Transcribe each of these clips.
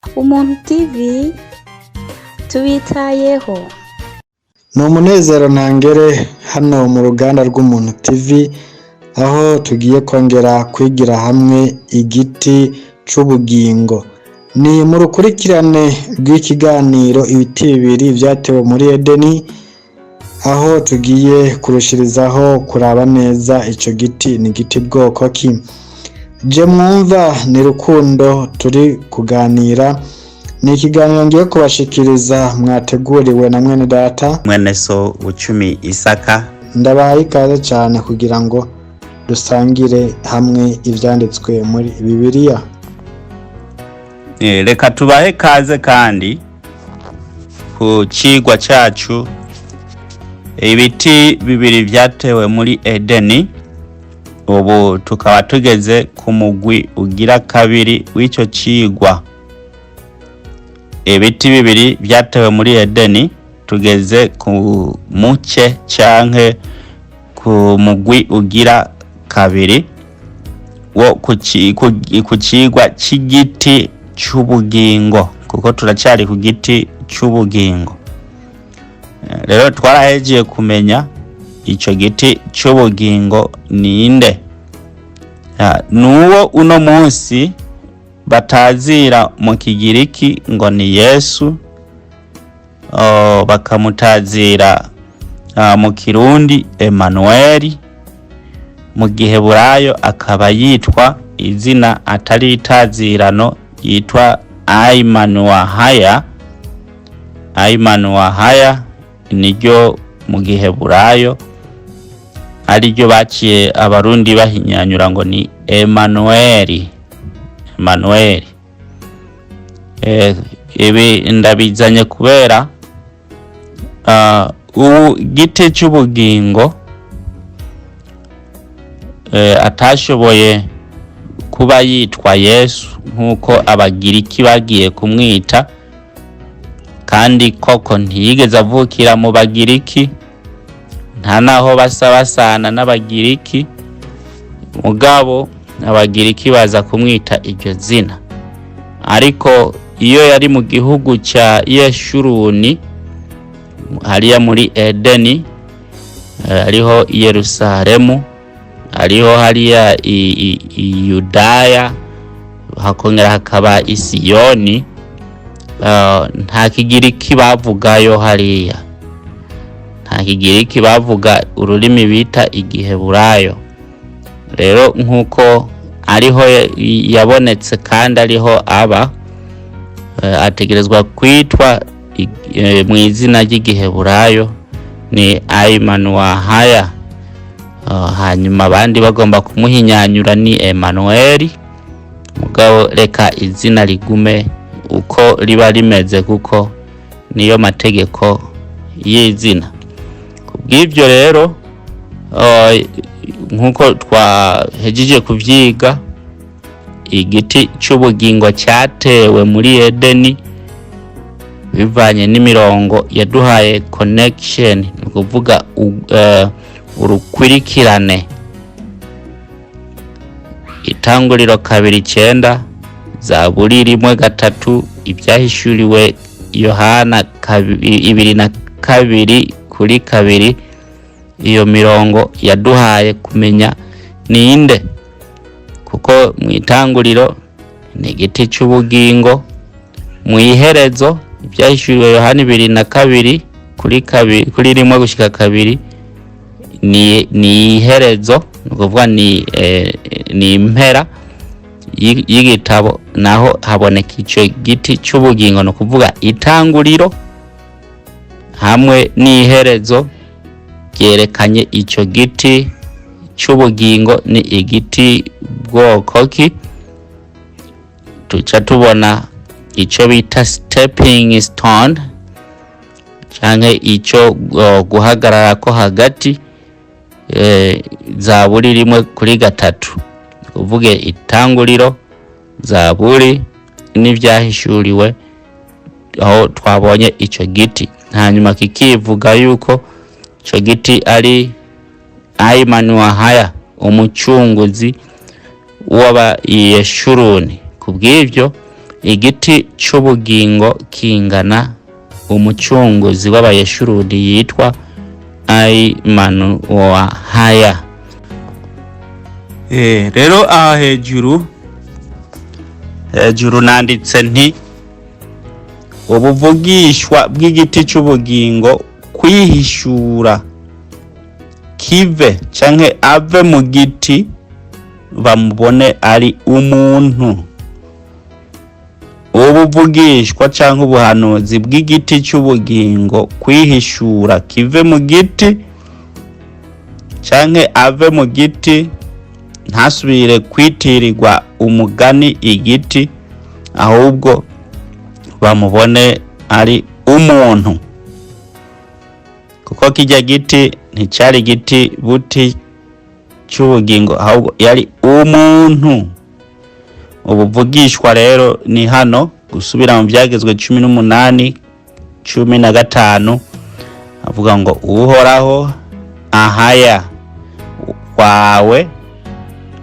Umuntu TV tubitayeho. Ni umunezero ntangere hano mu ruganda rw'Umuntu TV, aho tugiye kongera kwigira hamwe igiti c'ubugingo. Ni mu rukurikirane rw'ikiganiro ibiti bibiri vyatewe muri Edeni, aho tugiye kurushirizaho kuraba neza ico giti ni igiti bwoko ki. Je mwumva ni Rukundo turi kuganira, ni ikiganiro ngiye kubashikiriza mwateguriwe na mwene data mwene so Bucumi Isaka. Ndabahaye ikaze cyane kugira ngo dusangire hamwe ivyanditswe muri Bibiliya. Reka tubahe kaze kandi ku cigwa cacu ibiti bibiri vyatewe muri Edeni. Ubu tukaba tugeze ku mugwi ugira kabiri w'ico cigwa, ibiti bibiri vyatewe muri Edeni. Tugeze ku muce canke ku mugwi ugira kabiri wo ku cigwa c'igiti c'ubugingo, kuko turacari ku giti c'ubugingo. Rero twarahejeye kumenya ico giti c'ubugingo ninde. Nuwo uno munsi batazira mu Kigiriki ngo ni Yesu, bakamutazira mu Kirundi Emanueli, mu Giheburayo akaba yitwa izina atari itazirano yitwa Aimanuahaya. Aimanuahaya niryo mu Giheburayo, ariryo baciye Abarundi bahinyanyura ngo ni Emanueli. Emanueli. Ibi ndabizanye kubera ubu giti c'ubugingo atashoboye kuba yitwa Yesu nk'uko Abagiriki bagiye kumwita, kandi koko ntiyigeze avukira mu Bagiriki, nta naho basa basana n'Abagiriki, mugabo Abagiriki baza kumwita iryo zina. Ariko iyo yari mu gihugu ca Yeshuruni, hariya muri Edeni, hariho Yerusalemu, hariho hariya i Yudaya, hakongera hakaba Isiyoni, nta Kigiriki bavugayo hariya, nta Kigiriki bavuga, ururimi bita Igiheburayo. Rero nk'uko ariho yabonetse kandi ariho aba, ategerezwa kwitwa mu izina ry'Igiheburayo ni Aimanuahaya. Hanyuma abandi bagomba kumuhinyanyura ni Emanueli, mugabo reka izina rigume uko riba rimeze, kuko niyo mategeko y'izina. Kubw'ibyo rero, nk'uko twahejeje kuvyiga, igiti c'ubugingo cyatewe muri Edeni bivanye n'imirongo yaduhaye connection, ni ukuvuga urukurikirane: Itanguriro 2:9, Zaburi 1:3, Ivyahishuriwe Yohana 22:2. Iyo mirongo yaduhaye kumenya ninde, kuko mu itanguriro ni igiti c'ubugingo, mu iherezo Ivyahishuriwe Yohana 22:2, kuri 1 gushika 2, ni iherezo, ni ukuvuga ni impera y'igitabo, naho haboneka ico giti c'ubugingo. Ni ukuvuga itanguriro hamwe n'iherezo ryerekanye ico giti c'ubugingo ni igiti bwoko ki. Tuca tubona ico bita stepping stone canke ico guhagararako hagati, Zaburi 1:3, uvuge Itanguriro, Zaburi n'Ivyahishuriwe, aho twabonye ico giti. Hanyuma kikivuga yuko ico giti ari Aimanuahaya, umucunguzi w'Abayeshuruni. Kubw'ivyo Igiti c'ubugingo kingana umucunguzi w'Abayeshuruni yitwa Aimanuwahaya. Rero aha hejuru hejuru nanditse nti ubuvugishwa bw'igiti c'ubugingo kwihishura kive canke ave mu giti bamubone ari umuntu. Ubuvugishwa canke ubuhanuzi bw'igiti c'ubugingo kwihishura kive mu giti canke ave mu giti, ntasubire kwitirirwa umugani igiti, ahubwo bamubone ari umuntu, kuko kirya giti nticari igiti buti c'ubugingo, ahubwo yari umuntu. Ubuvugishwa rero ni hano gusubira mu Byagezwe 18:15, avuga ngo Uhoraho ahaya wawe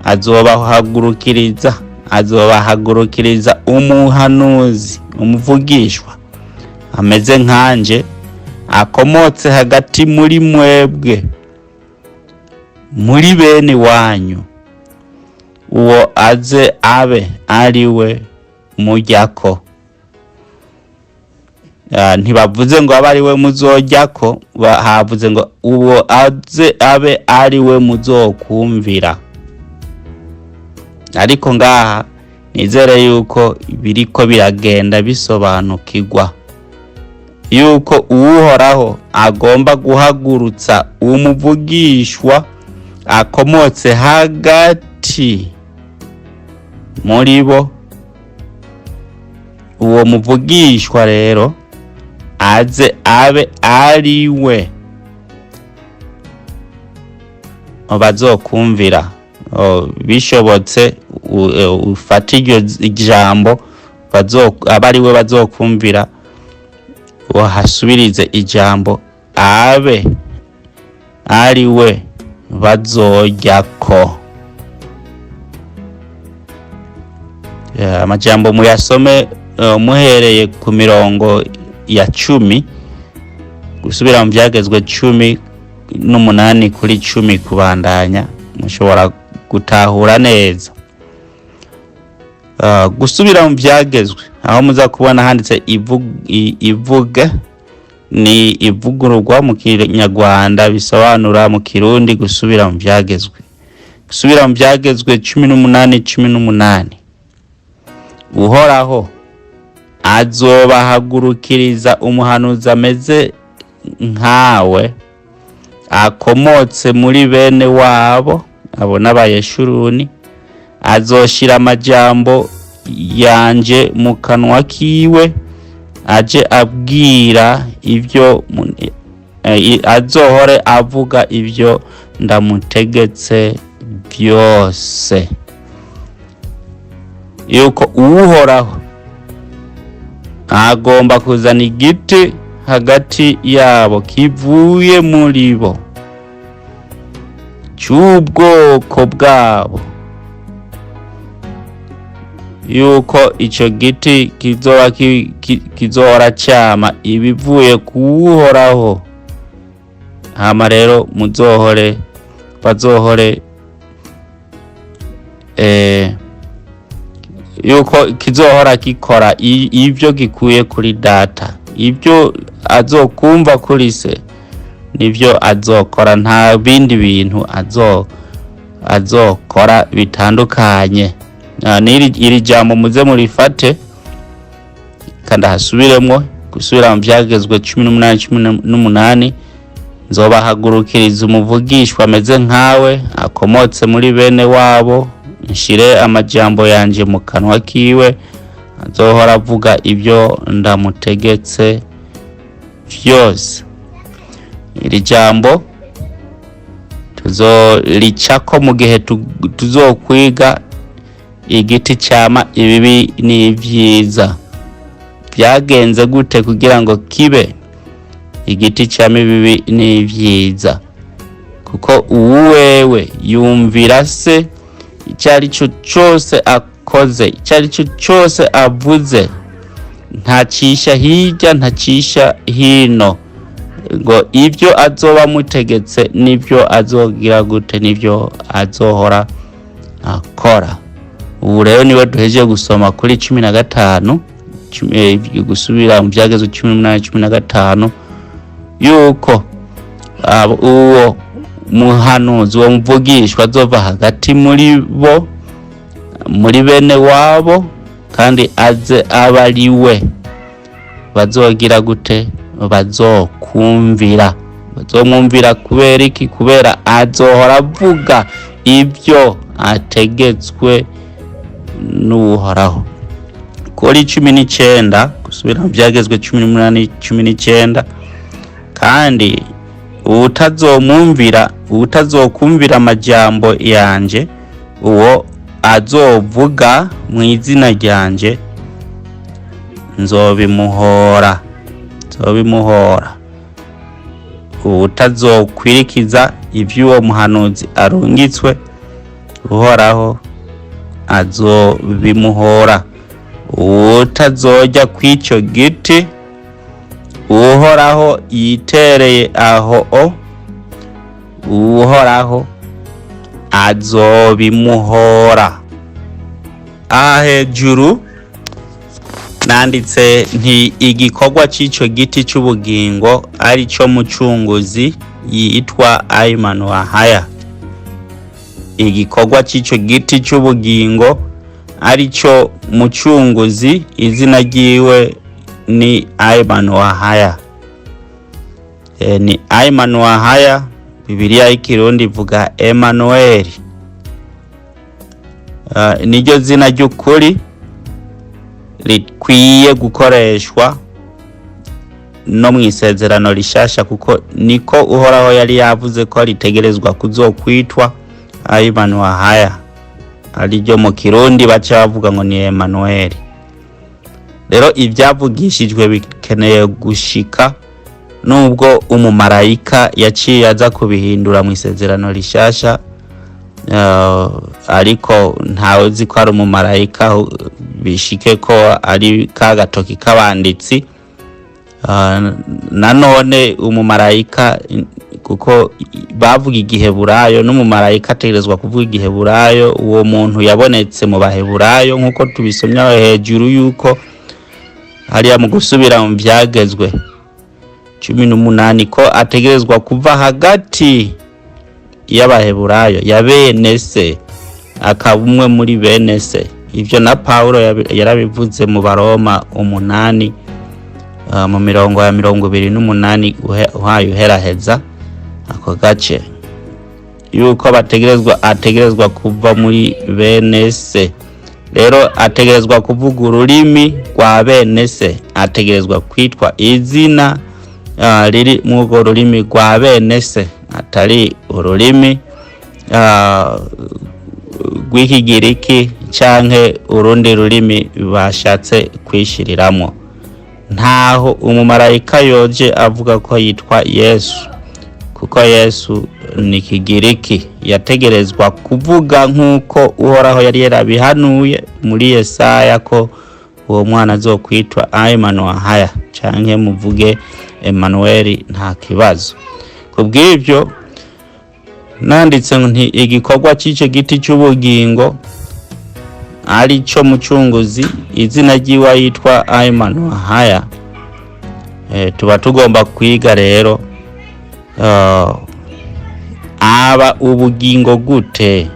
azobahagurukiriza umuhanuzi, umuvugishwa ameze nkanje, akomotse hagati muri mwebwe, muri bene wanyu, uwo aze abe ari we mujyako. Ntibavuze ngo abe ari we muzojyako, havuze ngo uwo aze abe ari we muzokumvira. Ariko ngaha nizere yuko biriko biragenda bisobanukirwa yuko Uhoraho agomba guhagurutsa umuvugishwa akomotse hagati muri bo. Uwo muvugishwa rero aze abe ari we bazokumvira. Bishobotse ufate iryo ijambo abe ari we bazokumvira, wahasubirize ijambo abe ari we bazoryako. Amajambo muyasome muhereye ku mirongo ya 10, gusubira mu Byagezwe 18 kuri 10 kubandanya, mushobora gutahura neza. Gusubira mu Byagezwe aho muza kubona handitse ivuga ni ivugururwa mu Kinyarwanda, bisobanura mu Kirundi gusubira mu Byagezwe. Gusubira mu Byagezwe 18:18, Uhoraho azobahagurukiriza umuhanuzi ameze nkawe, akomotse muri bene wabo, abo n'Abayeshuruni, azoshira amajambo yanje mu kanwa kiwe, aje abwira ibyo azohore avuga ibyo ndamutegetse byose. Yuko Uhoraho agomba kuzana igiti hagati yabo kivuye muri bo, cy'ubwoko bwabo, yuko ico giti kizoba kizohora cama ibivuye kuwuhoraho. Hama rero muzohore bazohore yuko kizohora gikora ibyo gikuye kuri Data, ibyo azokumva kuri se nibyo azokora, nta bindi bintu azokora bitandukanye. N'iri iri jambo muze murifate kandi hasubiremwo, gusubira mu Byagezwe 18:18, nzobahagurukiriza umuvugishwa ameze nkawe, akomotse muri bene wabo, nshire amajambo yanje mu kanwa kiwe, azohora avuga ibyo ndamutegetse vyose. Iri jambo tuzoricako mu gihe tuzokwiga igiti cama ibibi n'ivyiza. Byagenze gute kugira ngo kibe igiti cama ibibi n'ivyiza? Kuko uwewe yumvira se, icyo ari cyo cyose akoze, icyo ari cyo cyose avuze, ntacisha hirya, ntacisha hino, ngo ibyo azoba amutegetse nibyo azogira gute, nibyo azohora akora. Ubu rero niwe duhejeje gusoma kuri 15, gusubira mu Byagezwe 18 15, yuko uwo muhanuzi, uwo muvugishwa azova hagati muri bo, muri bene wabo, kandi aze aba ari we bazogira gute, bazokumvira. Bazomwumvira kubera iki? Kubera azohora avuga ibyo ategetswe n'Uhoraho. Kuri 19, gusubira mu Byagezwe 18 19: kandi uwutazomwumvira, uwutazokumvira amajambo yanje, uwo azovuga mu izina ryanje, nzobimuhora, nzobimuhora. Uwutazokwirikiza ivy'uwo muhanuzi arungitswe, Uhoraho azobimuhora. Uwutazojya kw'ico giti Uhoraho yitereye aho o, Uhoraho azobimuhora. Aha hejuru nanditse nti igikorwa c'ico giti c'ubugingo ari cyo mucunguzi yitwa Aimanuahaya. Igikorwa c'ico giti c'ubugingo ari cyo mucunguzi, izina ryiwe ni Aimanuahaya. Ni Aimanuahaya. Bibiliya y'Ikirundi ivuga Emanueli. Niryo zina ry'ukuri rikwiye gukoreshwa no mu Isezerano Rishasha, kuko niko Uhoraho yari yavuze ko ritegerezwa kuzokwitwa Aimanuahaya, ariryo mu Kirundi baca bavuga ngo ni Emanueli. Rero ibyavugishijwe bikeneye gushika, nubwo umumarayika yaciye aza kubihindura mu Isezerano Rishasha, ariko ntawe uzi ko ari umumarayika, bishike ko ari ka gatoki k'abanditsi. Nanone umumarayika, kuko bavuga Igiheburayo, n'umumarayika ategerezwa kuvuga Igiheburayo. Uwo muntu yabonetse mu Baheburayo, nk'uko tubisomye aho hejuru, yuko hariya mu Gusubira mu Byagezwe 18 ko ategerezwa kuva hagati y'Abaheburayo, ya bene se, akaba umwe muri bene se. Ibyo na Pawulo yarabivuze mu Baroma 8, mu mirongo ya 28, uhaye uheraheza ako gace, yuko bategerezwa, ategerezwa kuva muri bene se. Rero ategerezwa kuvuga ururimi rwa bene se, ategerezwa kwitwa izina riri muri urwo rurimi rwa bene se, atari ururimi rw'Ikigiriki canke urundi rurimi bashatse kwishiriramwo. Ntaho umumarayika yoje avuga ko yitwa Yesu, kuko Yesu ni Kigiriki. Yategerezwa kuvuga nk'uko Uhoraho yari yarabihanuye muri Yesaya ko uwo mwana azokwitwa Aimanuahaya, canke muvuge Emanueli, nta kibazo. Kubw'ibyo nanditse nti igikorwa c'ico giti c'ubugingo ari cyo mucunguzi, izina ryiwe yitwa Aimanuahaya. Tuba tugomba kwiga rero aba ubugingo gute,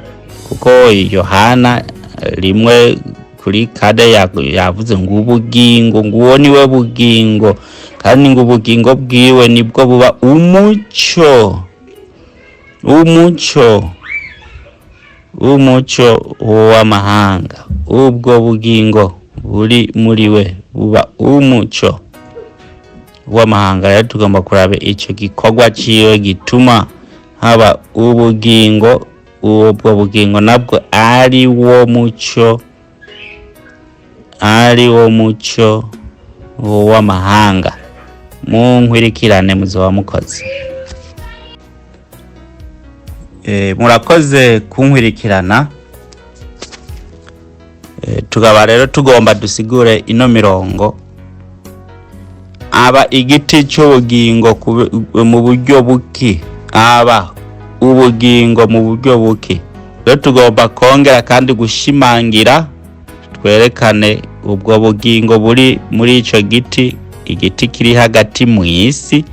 kuko Yohana rimwe kuri kade yavuze ngo ubugingo, ngo uwo niwe bugingo, kandi ngo ubugingo bwiwe nibwo buba umuco, umuco, umuco w'amahanga. Ubwo bugingo buri muri we buba umuco w'amahanga. Rero tugomba kuraba ico gikorwa ciwe gituma haba ubugingo, ubwo bugingo nabwo ari wo muco, ari wo muco w'amahanga. Munkwirikirane, muzoba mukoze. Murakoze kunkwirikirana. Tukaba rero tugomba dusigure ino mirongo. Aba igiti cy'ubugingo mu buryo buki? Aba ubugingo mu buryo buki? Rero tugomba kongera kandi gushimangira, twerekane ubwo bugingo buri muri ico giti, igiti kiri hagati mu isi,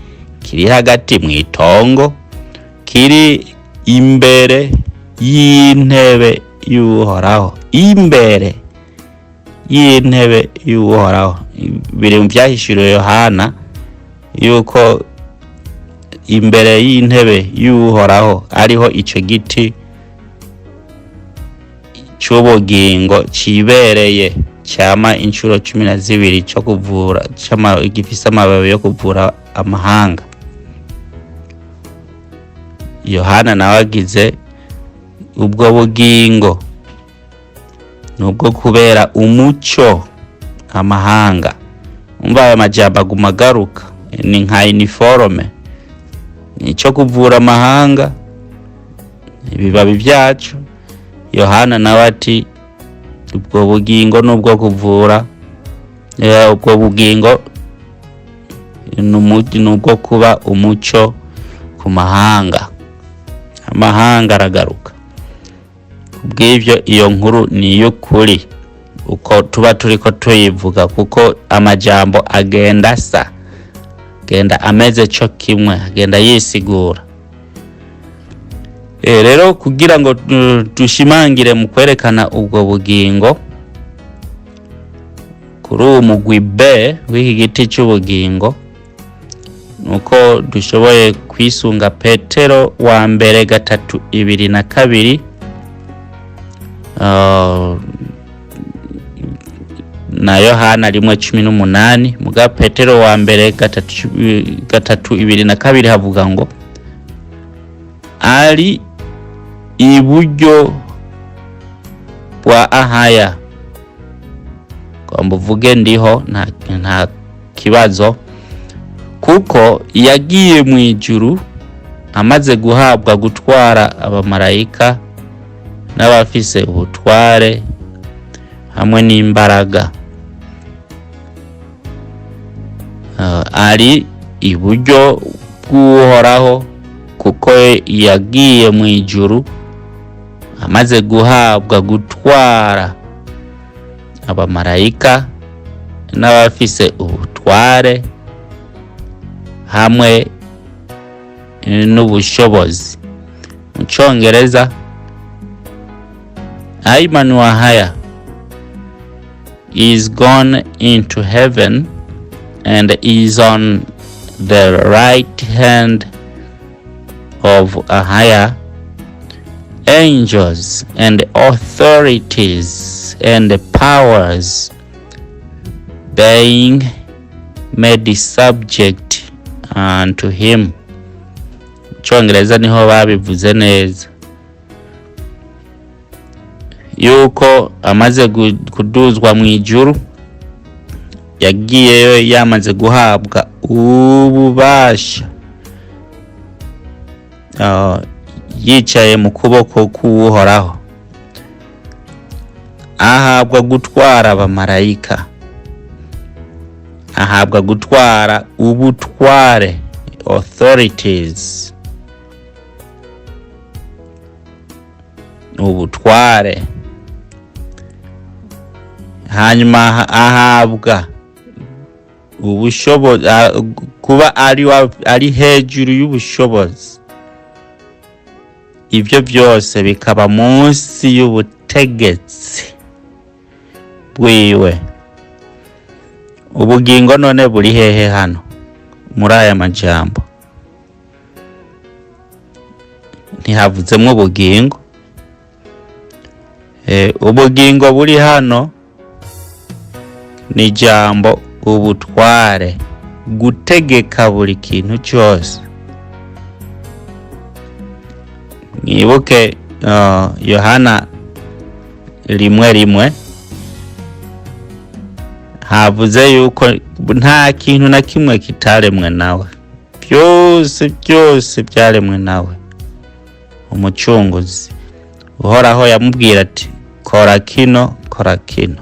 kiri hagati mu itongo, kiri imbere y'intebe y'Uhoraho, imbere y'intebe y'Uhoraho. Biri mu Vyahishuriwe Yohana yuko imbere y'intebe y'Uhoraho ariho ico giti c'ubugingo cibereye, cama inshuro 12, co kuvura, gifise amababi yo kuvura amahanga. Yohana nawe agize ubwo bugingo nubwo kubera umuco amahanga. Umva, aya majambo aguma agaruka, ni nka uniforme. Nico kuvura amahanga, ibibabi vyaco. Yohana nawe ati ubwo bugingo nubwo kuvura, ubwo bugingo nubwo kuba umuco ku mahanga. Amahanga aragaruka. Kubw'ivyo, iyo nkuru ni iy'ukuri uko tuba turiko tuyivuga, kuko amajambo agenda asa, agenda ameze co kimwe, agenda yisigura. Rero kugira ngo dushimangire mu kwerekana ubwo bugingo kuri uwu mugwi B w'iki giti cy'ubugingo, nuko dushoboye kwisunga Petero wa mbere 3:2 na 2, na Yohana 1:18. Muga Petero wa mbere 3:2 na 2 havuga ngo ari iburyo bwa Ahaya. Ngomba uvuge ndiho, nta kibazo, kuko yagiye mu ijuru amaze guhabwa gutwara abamarayika n'abafise ubutware hamwe n'imbaraga. Ari iburyo bw'Uhoraho kuko yagiye mu ijuru amaze guhabwa gutwara abamarayika n'abafise ubutware hamwe n'ubushobozi. Mu Congereza, Ayman Wahaya is gone into heaven and is on the right hand of Ahaya, angels and authorities and powers being made subject unto him. Cyongereza niho babivuze neza yuko amaze kuduzwa mu ijuru, yagiyeyo yamaze guhabwa ububasha, yicaye mu kuboko k'Uhoraho, ahabwa gutwara abamarayika, ahabwa gutwara ubutware, authorities, ubutware, hanyuma ahabwa ubushobozi, kuba ari hejuru y'ubushobozi. Ibyo byose bikaba munsi y'ubutegetsi bwiwe. Ubugingo none buri hehe hano muri aya majambo? Ntihavuzemwo ubugingo. Ubugingo buri hano ni ijambo ubutware, gutegeka buri kintu cyose. Mwibuke Yohana 1:1 havuze yuko nta kintu na kimwe kitaremwe nawe, byose byose byaremwe nawe. Umucunguzi Uhoraho yamubwira ati: Kora kino, kora kino.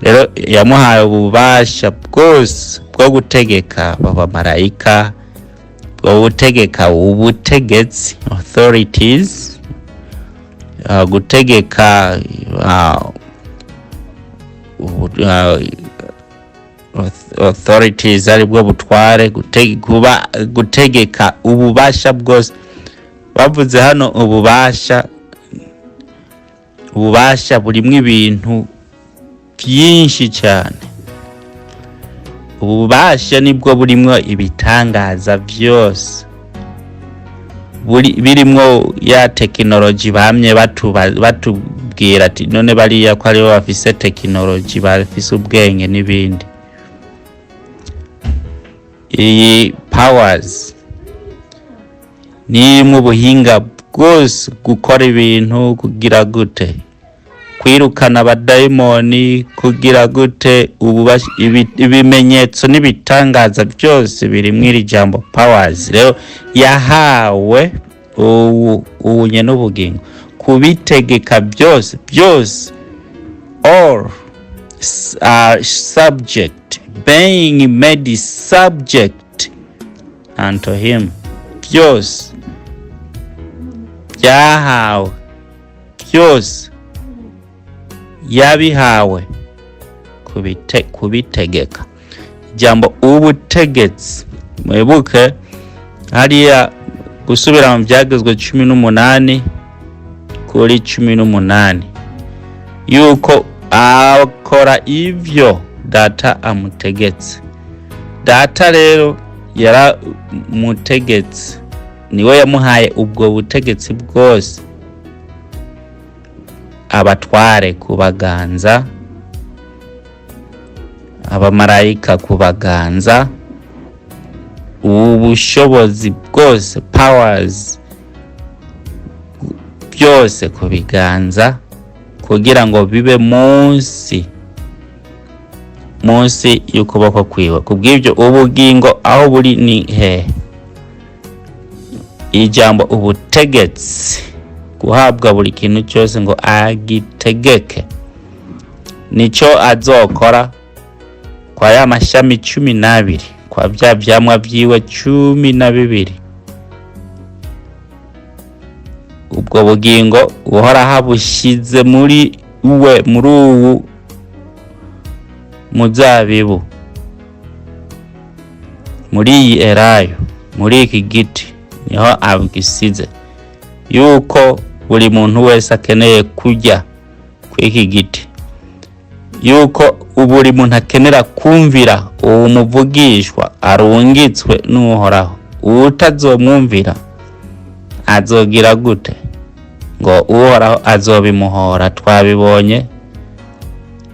Rero yamuhaye ububasha bwose bwo gutegeka abamarayika, bwo gutegeka ubutegetsi, authorities, gutegeka authorities, aribwo butware, gutegeka ububasha bwose. Bavuze hano ububasha, ububasha burimwo ibintu byinshi cyane. Ububasha nibwo burimwo ibitangaza byose, birimwo ya tekinoloji bamye batubwira ati none bariya ko aribo bafise tekinoloji, bafise ubwenge n'ibindi. Iyi powers nirimwo ubuhinga bwose, gukora ibintu, kugira gute, kwirukana abadayimoni, kugira gute, ibimenyetso n'ibitangaza byose biri mu iri jambo powers. Rero yahawe ubu nyene ubugingo kubitegeka byose byose, all are subject, being made subject unto him. Byose byahawe, byose yabihawe kubitegeka. Ijambo ubutegetsi, mwibuke hariya gusubira mu Byagezwe 18:18, yuko akora ivyo Data amutegetse. Data rero yaramutegetse, niwe yamuhaye ubwo butegetsi bwose: abatware kubaganza, abamarayika kubaganza, ubushobozi bwose, powers, byose kubiganza, kugira ngo bibe munsi y'ukuboko kwiwe. Kubw'ibyo, ubugingo aho buri ni hehe? Ijambo ubutegetsi, guhabwa buri kintu cyose ngo agitegeke, nico azokora kwa ya mashami 12, kwa bya vyamwa vyiwe 12. Ubwo bugingo Uhoraho abushize muri we, muri uwu muzabibu, muri iyi elayo, muri iki giti niho abwisize, yuko buri muntu wese akeneye kurya kw'iki giti, yuko buri muntu akenera kumvira uwo muvugishwa arungitswe n'Uhoraho. Uwutazomwumvira azogira gute? Ngo Uhoraho azobimuhora. Twabibonye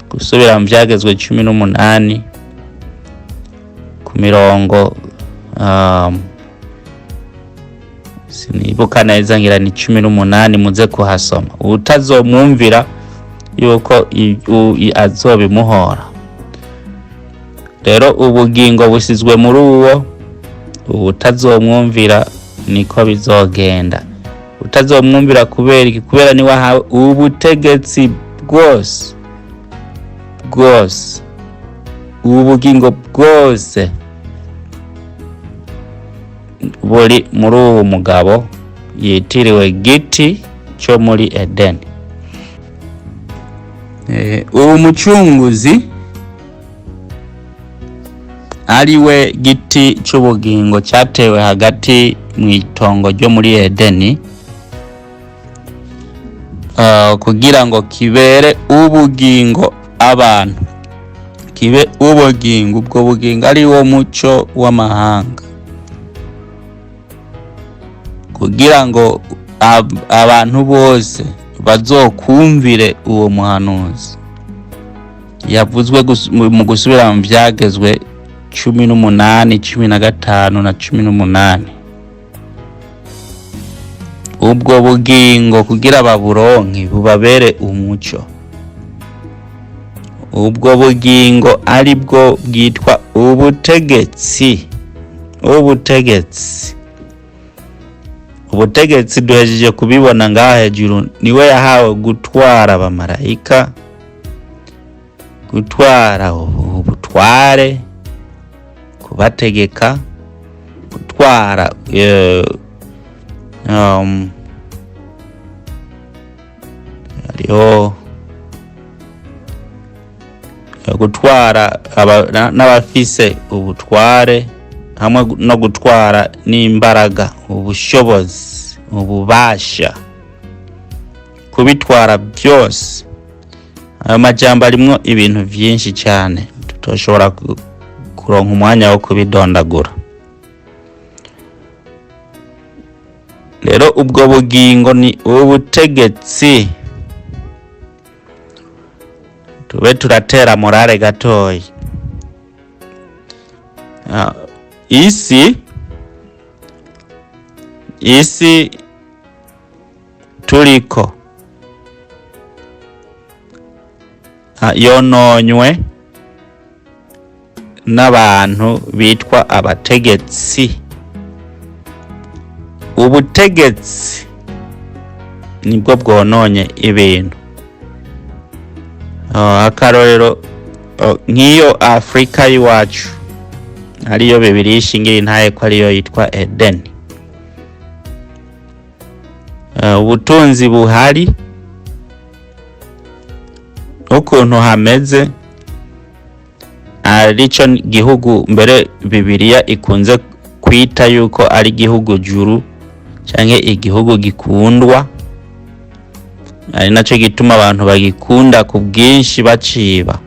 gusubira mu Byagezwe 18 ku mirongo, sinibuka neza, ngira ni 18, muze kuhasoma. Utazomwumvira yuko azobimuhora. Rero ubugingo busizwe muri uwo, utazomwumvira niko bizogenda. Utazomwumvira kubera iki? Kubera niwe ahawe ubutegetsi bwose bwose, ubugingo bwose buri muri uwo mugabo yitiriwe giti cyo muri Edeni. Uwo mucunguzi ari we giti c'ubugingo cyatewe hagati mu itongo ryo muri Edeni, kugira ngo kibere ubugingo abantu, kibe ubugingo, ubwo bugingo ari wo muco w'amahanga, kugira ngo abantu bose bazokumvire uwo muhanuzi yavuzwe mu gusubira mu Byagezwe 18, 15 na 18. Ubwo bugingo kugira baburonke, bubabere umuco, ubwo bugingo ari bwo bwitwa ubutegetsi, ubutegetsi. Ubutegetsi duhejeje kubibona ngaha hejuru, niwe yahawe gutwara abamarayika, gutwara ubutware, kubategeka, gutwara hariho gutwara n'abafise ubutware, hamwe no gutwara n'imbaraga, ubushobozi, ububasha, kubitwara byose. Ayo majambo arimwo ibintu vyinshi cyane tutoshobora kuronka umwanya wo kubidondagura. Rero ubwo bugingo ni ubutegetsi. Tube turatera morale gatoyi. Isi turiko yononywe n'abantu bitwa abategetsi. Ubutegetsi nibwo bwononye ibintu. Akarorero, nk'iyo Afrika y'iwacu ariyo Bibiliya ishingira intahe ko ariyo yitwa Edeni. Ubutunzi buhari ukuntu hameze, arico gihugu mbere Bibiliya ikunze kwita yuko ari igihugu juru canke igihugu gikundwa, ari naco gituma abantu bagikunda ku bwinshi baciba.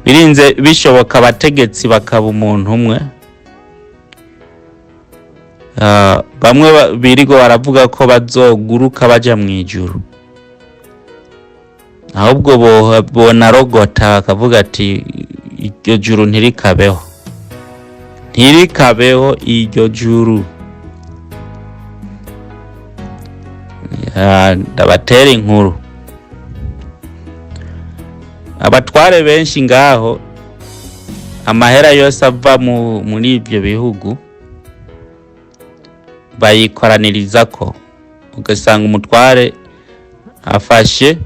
Birinze bishoboka abategetsi bakaba umuntu umwe. Bamwe birirwa baravuga ko bazoguruka baja mw'ijuru, ahubwo bonarogota bakavuga ati iryo juru ntirikabeho, ntirikabeho iryo juru. Ndabatera inkuru. Abatware benshi ngaho amahera yose ava muri ivyo bihugu bayikoranyirizako, ugasanga umutware afashe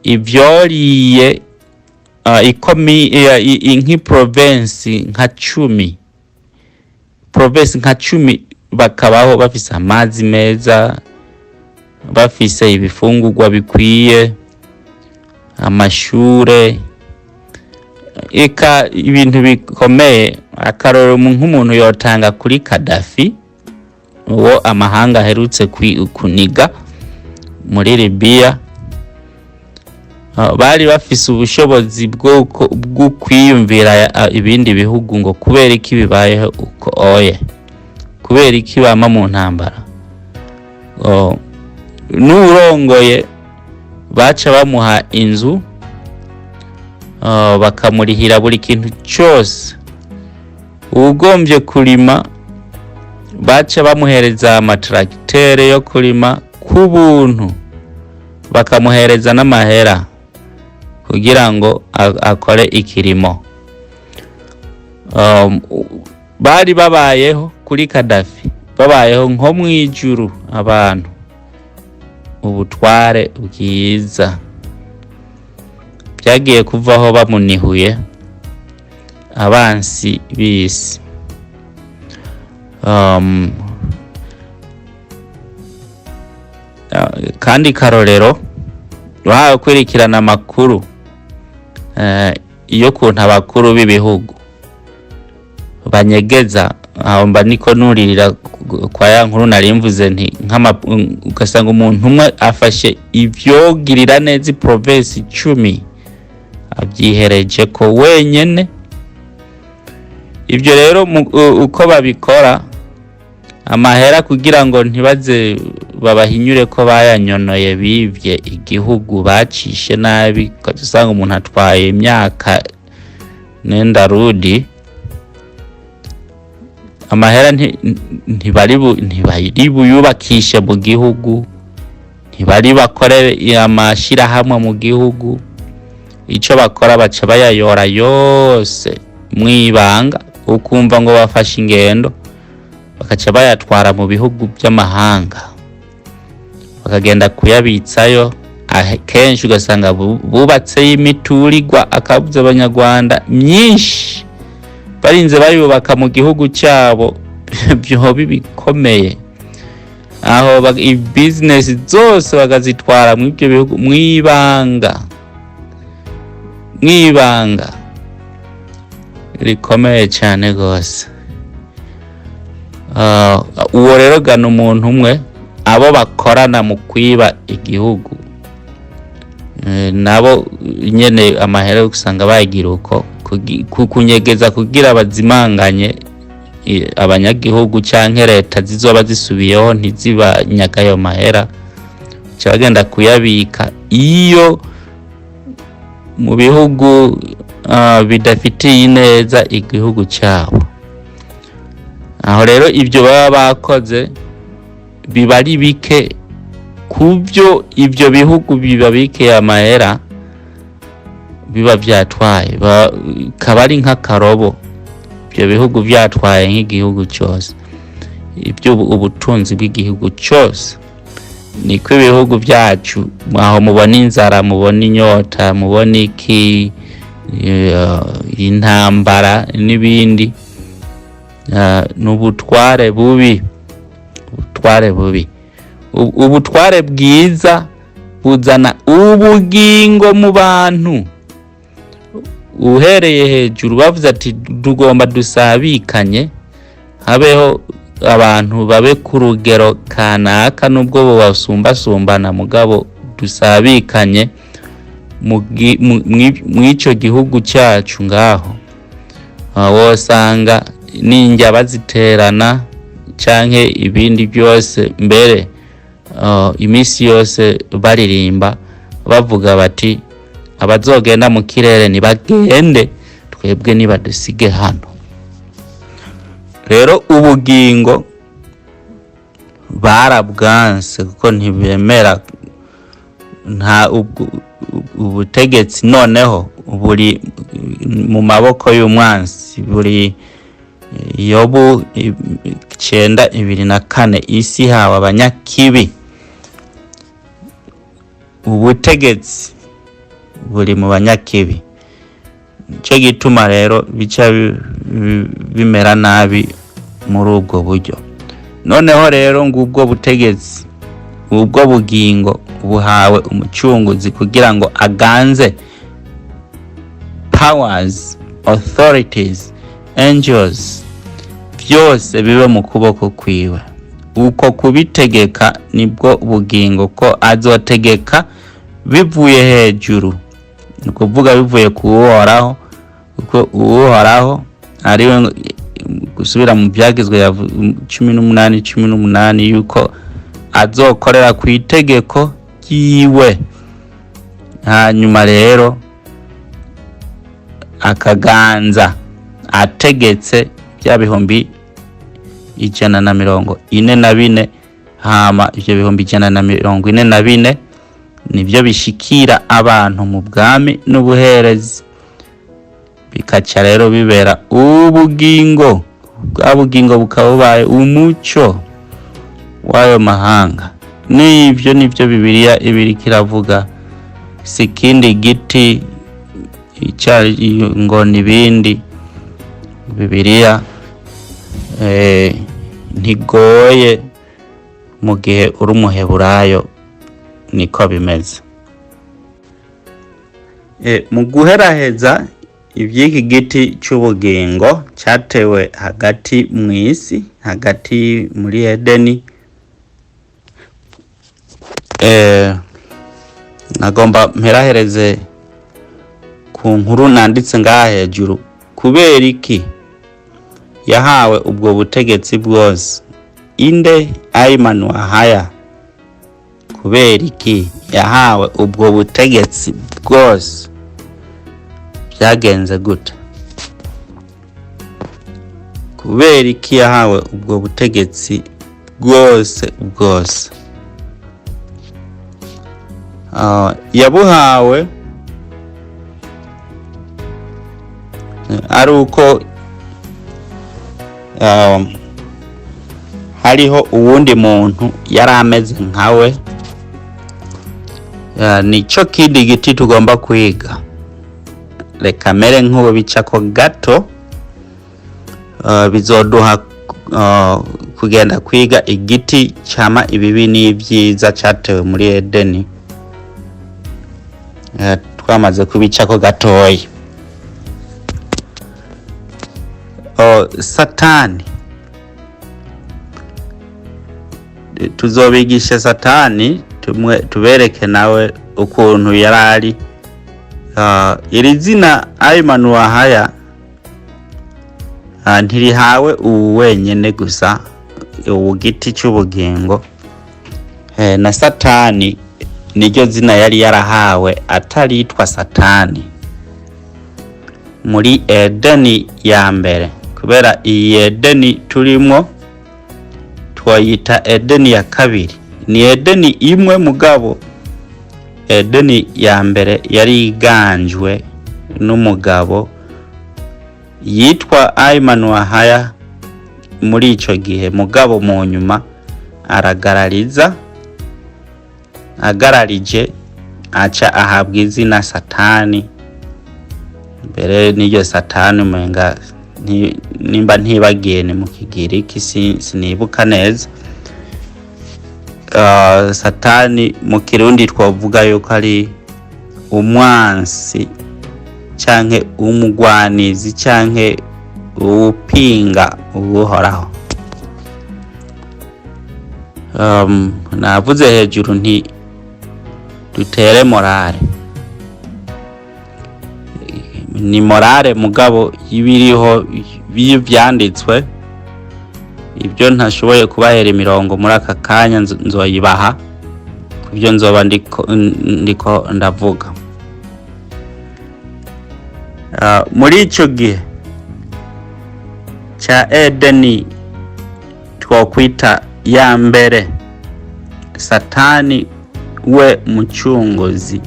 ivyoriye nk'iprovensi nka 10, provensi nka 10, bakabaho bafise amazi meza, bafise ibifungurwa bikwiye, amashure, eka ibintu bikomeye. Akarorero nk'umuntu yotanga kuri Kadafi, uwo amahanga aherutse kuniga muri Libya. Bari bafise ubushobozi bwo kwiyumvira ibindi bihugu ngo kubera iki bibayeho uko oye, kubera iki bama mu ntambara. N'urongoye baca bamuha inzu, bakamurihira buri kintu cyose. Uwugombye kurima baca bamuhereza amatracteur yo kurima ku buntu, bakamuhereza n'amahera kugira ngo akore ikirimo. Bari babayeho kuri Kadafi, babayeho nko mwijuru abantu, ubutware bwiza. Byagiye kuvaho bamunihuye abansi b'isi. Kandi karorero bahawe kwirikirana amakuru iyo kuntu abakuru b'ibihugu banyegeza. Aho mba niko nuririra kwa ya nkuru nari mvuze nti ugasanga umuntu umwe afashe ivyogirira neza iprovinsi 10 abyihereje ko wenyene. Ivyo rero uko babikora amahera kugira ngo ntibaze babahinyure ko bayanyonoye, bivye igihugu, bacishe nabi, usanga umuntu atwaye imyaka nenda rudi, amahera ntibari buyubakishe mu gihugu, ntibari bakore amashirahamwe mu gihugu. Ico bakora baca bayayora yose mwibanga, ukumva ngo bafashe ingendo Bakaca bayatwara mu bihugu by'amahanga, bakagenda kuyabitsayo. Kenshi ugasanga bubatseyo imiturirwa, akabuza abanyarwanda myinshi. Barinze bayubaka mu gihugu cyabo, byoba bikomeye aho bizinesi zose bakazitwara mu ibyo bihugu mwibanga, mwibanga rikomeye cyane rwose. Uwo rero gana umuntu umwe, abo bakorana mu kwiba igihugu, nabo nyene amahera usanga bayagira uko kunyegeza kugira bazimanganye abanyagihugu canke leta zizoba zisubiyeho ntizibanyaga ayo mahera. Baca bagenda kuyabika iyo mu bihugu bidafitiye ineza igihugu cyabo. Aho rero ibyo baba bakoze biba ari bike ku byo ibyo bihugu bibabikeye amahera biba byatwaye, kaba ari nk'akarobo ibyo bihugu byatwaye nk'igihugu cyose, ibyo ubutunzi bw'igihugu cyose. Niko ibihugu byacu, aho mubona inzara, mubona inyota, mubona iki, intambara n'ibindi, n'ubutware bubi, ubutware bubi. Ubutware bwiza buzana ubugingo mu bantu. Uhereye hejuru bavuze ati tugomba dusabikanye, habeho abantu babe ku rugero kanaka, nubwo bobasumbasumbana, mugabo dusabikanye mw'ico gihugu cyacu ngaho. Wosanga n'indya baziterana canke ibindi byose, mbere iminsi yose baririmba bavuga bati abazogenda mu kirere nibagende, twebwe nibadusige hano. Rero ubugingo barabwanse kuko ntibemera nta ubutegetsi. Noneho buri mu maboko y'umwansi, buri Yobu 9:24, isi hawe abanyakibi. Ubutegetsi buri mu banyakibi, nico gituma rero bica bimera nabi muri ubwo buryo. Noneho rero ngubwo butegetsi, ubwo bugingo buhawe umucunguzi kugira ngo aganze powers, authorities, angels, byose bibe mu kuboko kwiwe. Uko kubitegeka nibwo bugingo, ko azotegeka bivuye hejuru, ni ukuvuga bivuye ku Uhoraho, kuko Uhoraho ariwe gusubira mu Byagizwe ya 18:18, yuko azokorera ku itegeko ryiwe, hanyuma rero akaganza ategetse bya 144,000. Hama ivyo 144,000 nivyo bishikira abantu mu bwami n'ubuherezi, bikaca rero bibera ubugingo. Bwa bugingo bukaba bubaye umuco w'ayo mahanga. N'ivyo nivyo Bibiliya ibiriko iravuga, si ikindi giti icari ngo nibindi. Bibiliya ntigoye mu gihe uri umuheburayo, niko bimeze. Mu guheraheza ivy'iki giti c'ubugingo catewe hagati mw'isi, hagati muri Edeni, nagomba mperahereze ku nkuru nanditse ngaha hejuru. Kubera iki yahawe ubwo butegetsi bwose? Inde Ayman Wahaya? Kubera iki yahawe ubwo butegetsi bwose? Byagenze gute? Kubera iki yahawe ubwo butegetsi bwose bwose? Yabuhawe ari uko Hariho uwundi muntu yari ameze nkawe. Nico kindi giti tugomba kwiga. Reka mere nk'ubu bicako gato. Bizoduha kugenda kwiga igiti cama ibibi n'ivyiza catewe muri Edeni. Twamaze kubicako gatoya. Satani, tuzobigisha Satani, tumwe tubereke nawe ukuntu yarari. Iri zina Aymanuwahaya ntirihawe ubu wenyene gusa, ubu giti cy'ubugingo. Na Satani niryo zina yari yarahawe ataritwa Satani muri Edeni ya mbere, kubera iyi Edeni turimwo twoyita Edeni ya kabiri. Ni Edeni imwe, mugabo Edeni ya mbere yari iganjwe n'umugabo yitwa Aymanuwahaya muri ico gihe, mugabo mu nyuma aragarariza, agararije aca ahabwa izina Satani. Mbere n'iryo Satani umenga nimba ntibagiye ni mu Kigiriki, sinibuka neza. Satani mu Kirundi twovuga yuko ari umwansi canke umugwanizi canke uwupinga uwuhoraho. Navuze hejuru nti dutere morale, ni morale mugabo y'ibiriho vyanditswe. Ibyo ntashoboye kubahera imirongo muri aka kanya nzoyibaha kubyo nzoba ndiko ndavuga. Muri ico gihe ca Edeni twokwita ya mbere, Satani we mucunguzi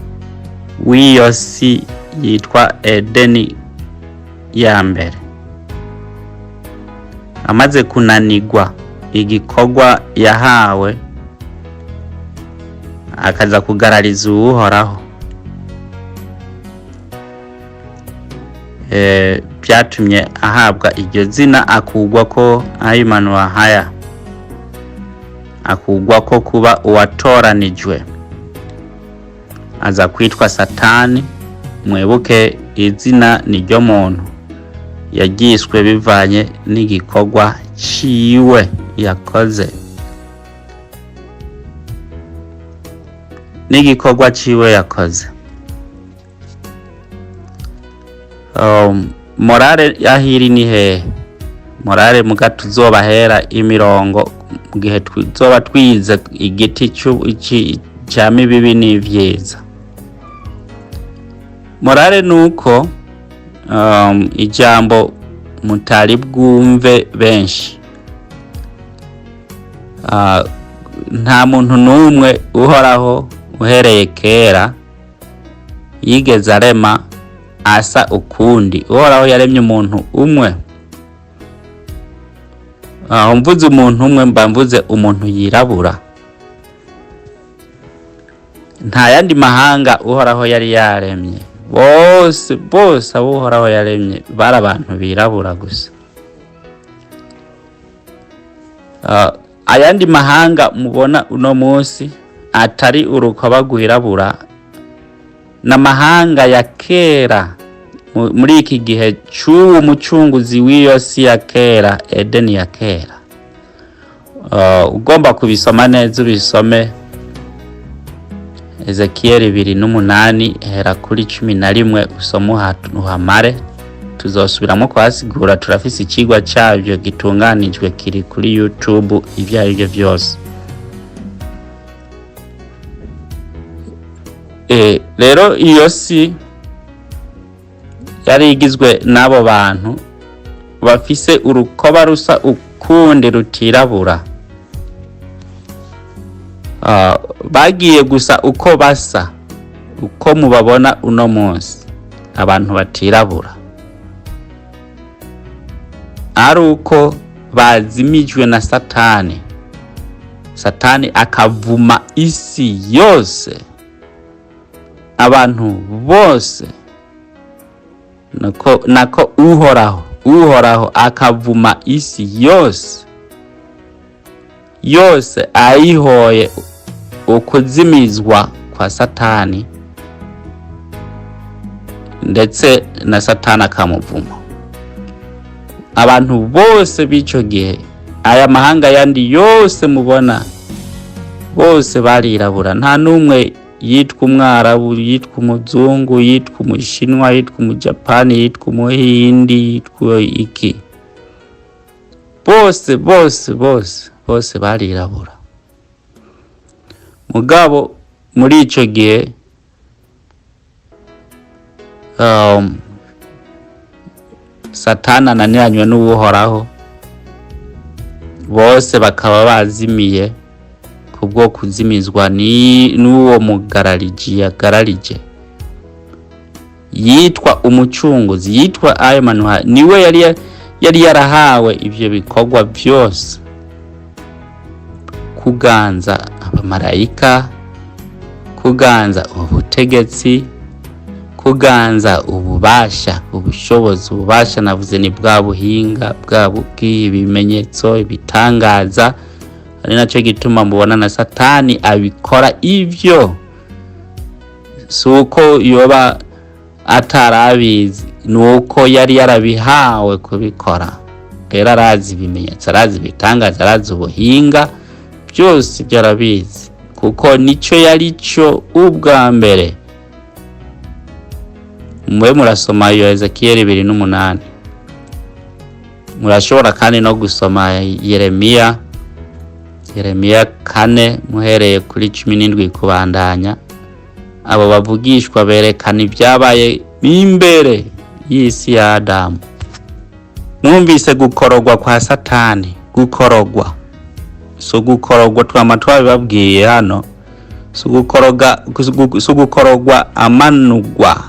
w'iyo si yitwa Edeni ya mbere, amaze kunanigwa igikorwa yahawe akaza kugarariza uwuhoraho, byatumye ahabwa iryo zina, akugwa ko Aymanuwahaya, akugwa ko kuba uwatoranijwe, aza kwitwa Satani. Mwibuke izina niryo muntu yagiswe bivanye n'igikorwa ciwe yakoze, n'igikorwa ciwe yakoze. Morale yahiri ni hehe? Morale muga tuzobahera imirongo mu gihe tuzoba twize igiti ca mibibi n'ivyiza. Morale nuko ijambo mutari bwumve benshi. Nta muntu n'umwe uhoraho uhereye kera yigeze arema asa ukundi. Uhoraho yaremye umuntu umwe. Aho mvuze umuntu umwe mba mvuze umuntu yirabura. Nta yandi mahanga uhoraho yari yaremye. Bose bose abo uhoraho yaremye bari abantu birabura gusa. Ayandi mahanga mubona uno munsi atari urukoba rwirabura n'amahanga ya kera muri iki gihe c'uwo mucunguzi w'iyo si ya kera, Edeni ya kera. Ugomba kubisoma neza ubisome Ezekiel 28 hera kuri 11 usome uhamare. Tuzosubiramo kuhasigura, turafise icigwa cavyo gitunganijwe kiri kuri YouTube ivyo arivyo vyose. Rero iyo si yari igizwe n'abo bantu bafise urukoba rusa ukundi rutirabura. Bagiye gusa uko basa, uko mubabona uno munsi, abantu batirabura, ari uko bazimijwe na Satani. Satani akavuma isi yose, abantu bose, nako Uhoraho akavuma isi yose yose, ayihoye ukuzimizwa kwa Satani, ndetse na Satani akamuvuma. Abantu bose b'ico gihe, aya mahanga yandi yose mubona, bose barirabura. Nta n'umwe yitwa umwarabu, yitwa umuzungu, yitwa umushinwa, yitwa umujapani, yitwa umuhindi, yitwa iki. Bose bose bose bose barirabura. Mugabo muri ico gihe Satani ananiranywe n'Uwuhoraho, bose bakaba bazimiye kubwo kuzimizwa n'uwo mugarariji yagararije, yitwa umucunguzi, yitwa ayo manuha. Niwe yari yarahawe ivyo bikorwa byose: kuganza abamarayika, kuganza ubutegetsi, kuganza ububasha, ubushobozi. Ububasha navuze ni bwa buhinga, bwa bw'ibimenyetso, ibitangaza. Ari nacyo gituma mubona na Satani abikora ivyo. Si uko yoba atarabizi, ni uko yari yarabihawe kubikora. Rero arazi ibimenyetso, arazi ibitangaza, arazi ubuhinga, byose ibyo arabizi, kuko nico yari cyo ubwa mbere. Mube murasoma iyo Ezekiyeli 28. Murashobora kandi no gusoma Yeremiya 4, muhereye kuri 17 kubandanya. Abo bavugishwa berekana ibyabaye imbere y'isi ya Adamu. Mwumvise gukorogwa kwa Satani. Gukorogwa so gukorogwa twama twabibabwiye hano, si gukoroga, si gukorogwa amanugwa,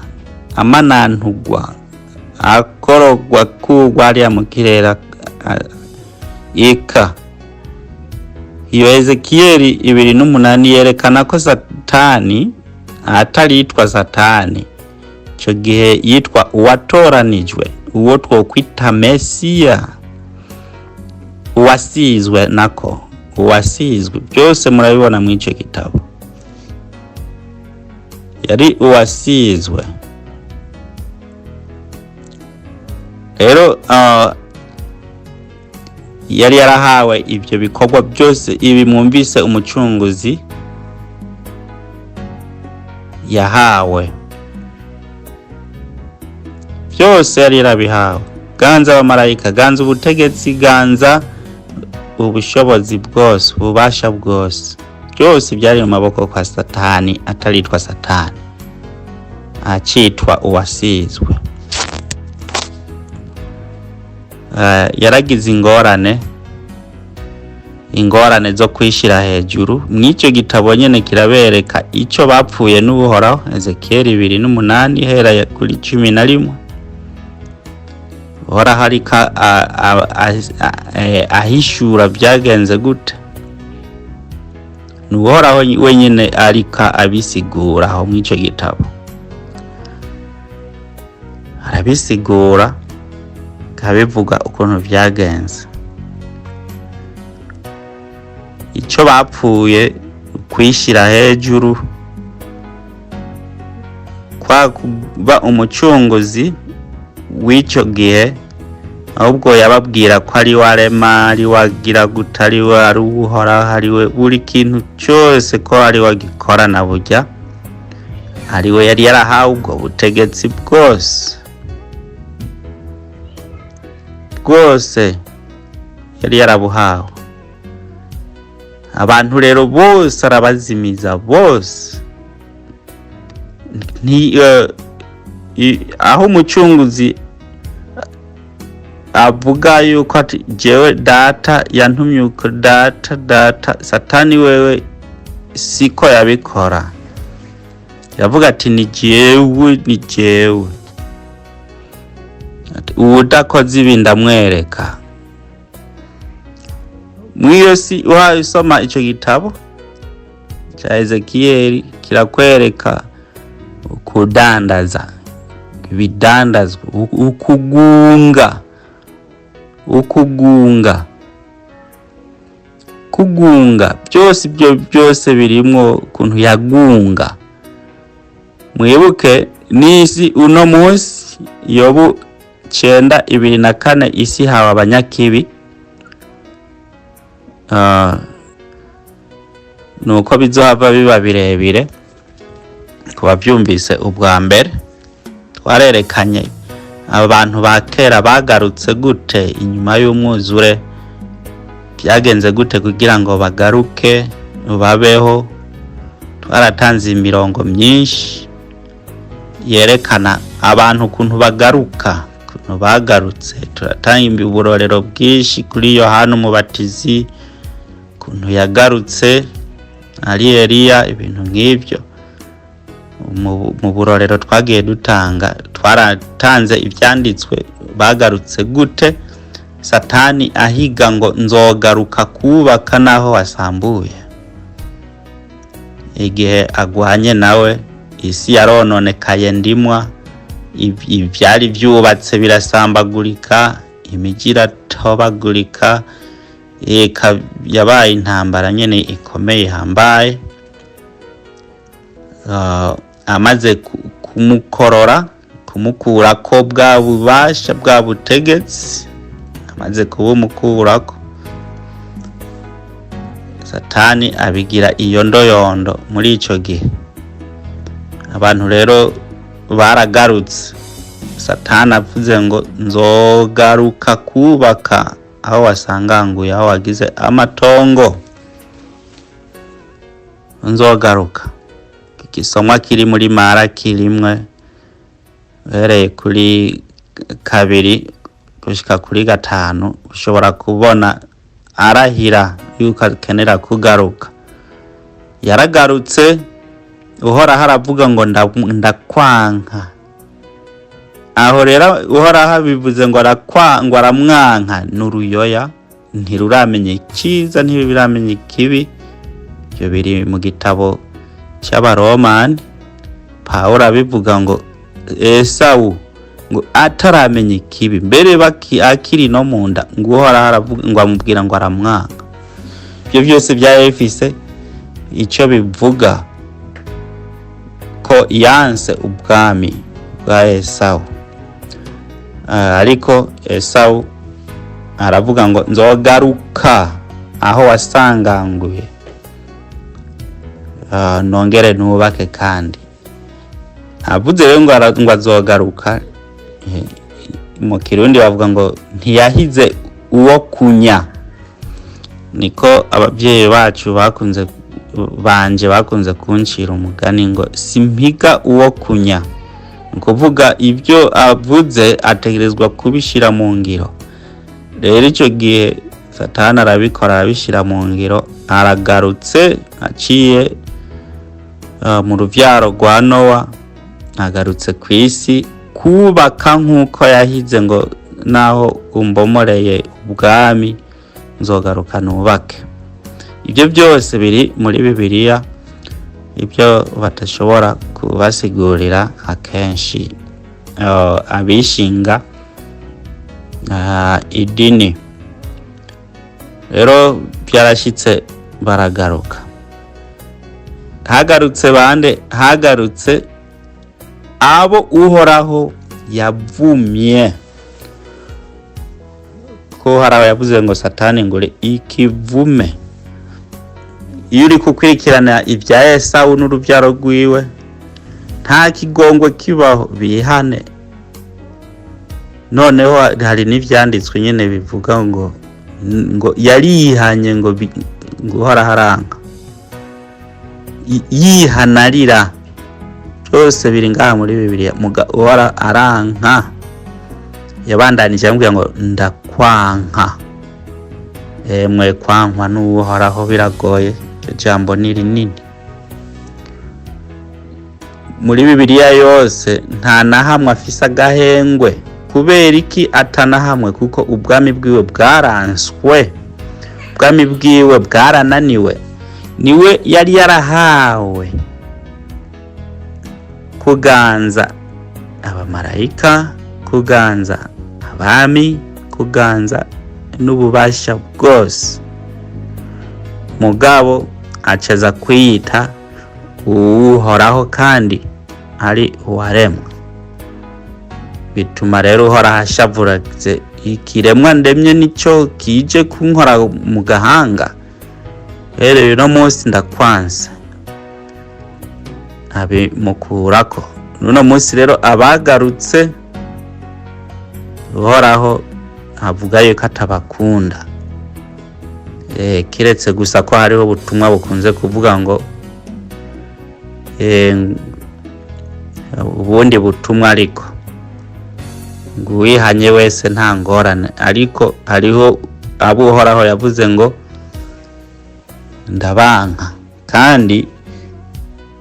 amanantugwa, akorogwa kugwa hariya mu kirere. Eka iyo Ezekiyeli 28 yerekana ko Satani ataritwa Satani ico gihe, yitwa uwatoranijwe, uwo twokwita Mesiya, uwasizwe, nako uwasizwe. Byose murabibona mw'ico gitabo, yari uwasizwe. Rero yari yarahawe ibyo bikorwa byose. Ibi mwumvise umucunguzi yahawe byose, yari yarabihawe: ganza abamarayika, ganza ubutegetsi, ganza ubushobozi bwose, ububasha bwose. Byose byari mu maboko kwa Satani ataritwa Satani, acitwa uwasizwe. Yaragize ingorane zo kwishira hejuru. Mw'icyo gitabo nyene kirabereka ico bapfuye n'Ubuhoraho. Ezekiyeli 28, hera kuri 11. Uhoraho ariko ahishura byagenze gute. Ni Uhoraho wenyine ariko abisigura aho mw'ico gitabo, arabisigura, akabivuga ukuntu byagenze, icyo bapfuye: kwishyira hejuru kwa kuba umucunguzi w'icyo gihe. Ahubwo yababwira ko ari we arema, ari we agira gute, ari we, ari Uhoraho, ari we buri kintu cyose, ko ari we agikora na burya ari we yari yarahawe ubwo butegetsi bwose bwose, yari yarabuhawe. Abantu rero bose arabazimiza bose. Aho umucunguzi avuga yuko ati: "Jewe Data yantumye uko, Data Satani wewe siko yabikora." Yavuga ati: "Ni jewe, ni jewe." Ati: "Uwudakoze ibi ndamwereka." Mw'iyo si uhaye usoma ico gitabo ca Ezekiyeli, kirakwereka kudandaza ibidandazwa, ukugunga, ukugunga, kugunga byose. Ibyo byose birimwo ukuntu yagunga. Mwibuke n'isi uno munsi, Yobu 9:2-4, isi hawe abanyakibi. Nuko bizohava biba birebire ku bavyumvise ubwa mbere. Twarerekanye abantu ba kera bagarutse gute inyuma y'umwuzure, byagenze gute kugira ngo bagaruke babeho. Twaratanze imirongo myinshi yerekana abantu ukuntu bagaruka, ukuntu bagarutse. Turatanga uburorero bwinshi kuri Yohana Umubatizi, ukuntu yagarutse ari Eliya, ibintu nk'ibyo. Mu burorero twagiye dutanga, twaratanze ibyanditswe bagarutse gute. Satani ahiga ngo nzogaruka kubaka naho wasambuye. Igihe agwanye nawe, isi yarononekaye ndimwa, ivyari vyubatse birasambagurika, imijyi iratobagurika, eka yabaye intambara nyene ikomeye ihambaye. Amaze kumukorora, kumukurako bwa bubasha, bwa butegetsi, amaze kubumukurako, Satani abigira iyo ndoyondo. Muri ico gihe abantu rero baragarutse. Satani avuze ngo nzogaruka kubaka aho wasanganguye, aho wagize amatongo, nzogaruka. Igisomwa kiri muri Maraki 1, uhereye kuri 2 gushika kuri 5, ushobora kubona arahira yuko akenera kugaruka. Yaragarutse. Uhoraho aravuga ngo ndakwanka. Aho rero Uhoraho abivuze ngo ngo aramwanka, n'uruyoya ntiruramenya icyiza, ntiruramenya ikibi. Ibyo biri mu gitabo cy'Abaromani. Pawulo abivuga ngo Esawu ngo ataramenya ikibi, mbere baki akiri no mu nda, ngo Uhoraho aravuga ngo amubwira ngo aramwanka. Ibyo byose byari bifise icyo bivuga, ko yanse ubwami bwa Esawu. Ariko Esawu aravuga ngo nzogaruka aho wasanganguye, nongere nubake. Kandi avuze rero ngo azogaruka, mu Kirundi bavuga ngo ntiyahize uwo kunya. Niko ababyeyi bacu bakunze, banje bakunze kuncira umugani ngo simpiga uwo kunya. Ni ukuvuga ibyo avuze ategerezwa kubishyira mu ngiro. Rero icyo gihe Satani arabikora, arabishyira mu ngiro, aragarutse aciye mu rubyaro rwa Nowa, agarutse ku isi kubaka nk'uko yahize ngo naho umbomoreye ubwami nzogaruka nubake. Ibyo byose biri muri Bibiliya, ibyo badashobora kubasigurira akenshi abishinga idini. Rero byarashyitse baragaruka. Hagarutse bande? Hagarutse abo Uhoraho yavumye, ko hari abayavuze ngo Satani ngo uri ikivume. Iyo uri gukurikirana ibya Esawu n'urubyaro rwiwe, nta kigongwe kibaho, bihane. Noneho hari n'ivyanditswe nyene bivuga ngo yarihanye, ngo Uhoraho aranka, yihanarira. Byose biri ngaha muri Bibiliya. Muga Uhora aranka, yabandanije amubwira ngo ndakwanka. Emwe, kwankwa n'Uhoraho biragoye, iryo jambo ni rinini. Muri Bibiliya yose nta na hamwe afise agahengwe. Kubera iki atana hamwe? Kuko ubwami bwiwe bwaranswe. Ubwami bwiwe bwarananiwe. Niwe yari yarahawe kuganza abamarayika, kuganza abami, kuganza n'ububasha bwose. Mugabo acaza kwiyita Uhoraho kandi ari uwaremwe. Bituma rero Uhoraho ashavuraze: "Ikiremwa ndemye nico kije kunkora mu gahanga? Rero uno munsi ndakwanse." Abimukurako. Uno munsi rero abagarutse, Uhoraho avuga yuko atabakunda, kiretse gusa ko hariho ubutumwa bukunze kuvuga ngo ubundi butumwa, ariko ngo uwihanye wese nta ngorane. Ariko hariho abo Uhoraho yavuze ngo ndabanka, kandi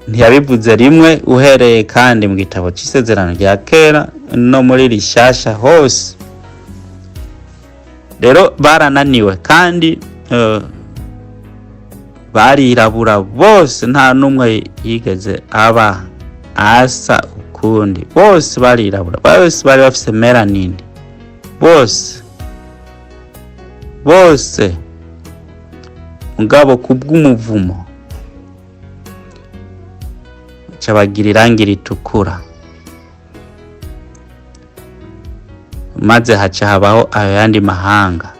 ntiyabivuze rimwe. Uhereye kandi mu gitabo c'Isezerano rya Kera no muri rishasha hose, rero barananiwe kandi barirabura bose, nta n'umwe yigeze aba asa ukundi. Bose barirabura, bose bari bafise mélanine, bose bose. Mugabo kubw'umuvumo baca bagira irangi ritukura, maze haca habaho ayo yandi mahanga.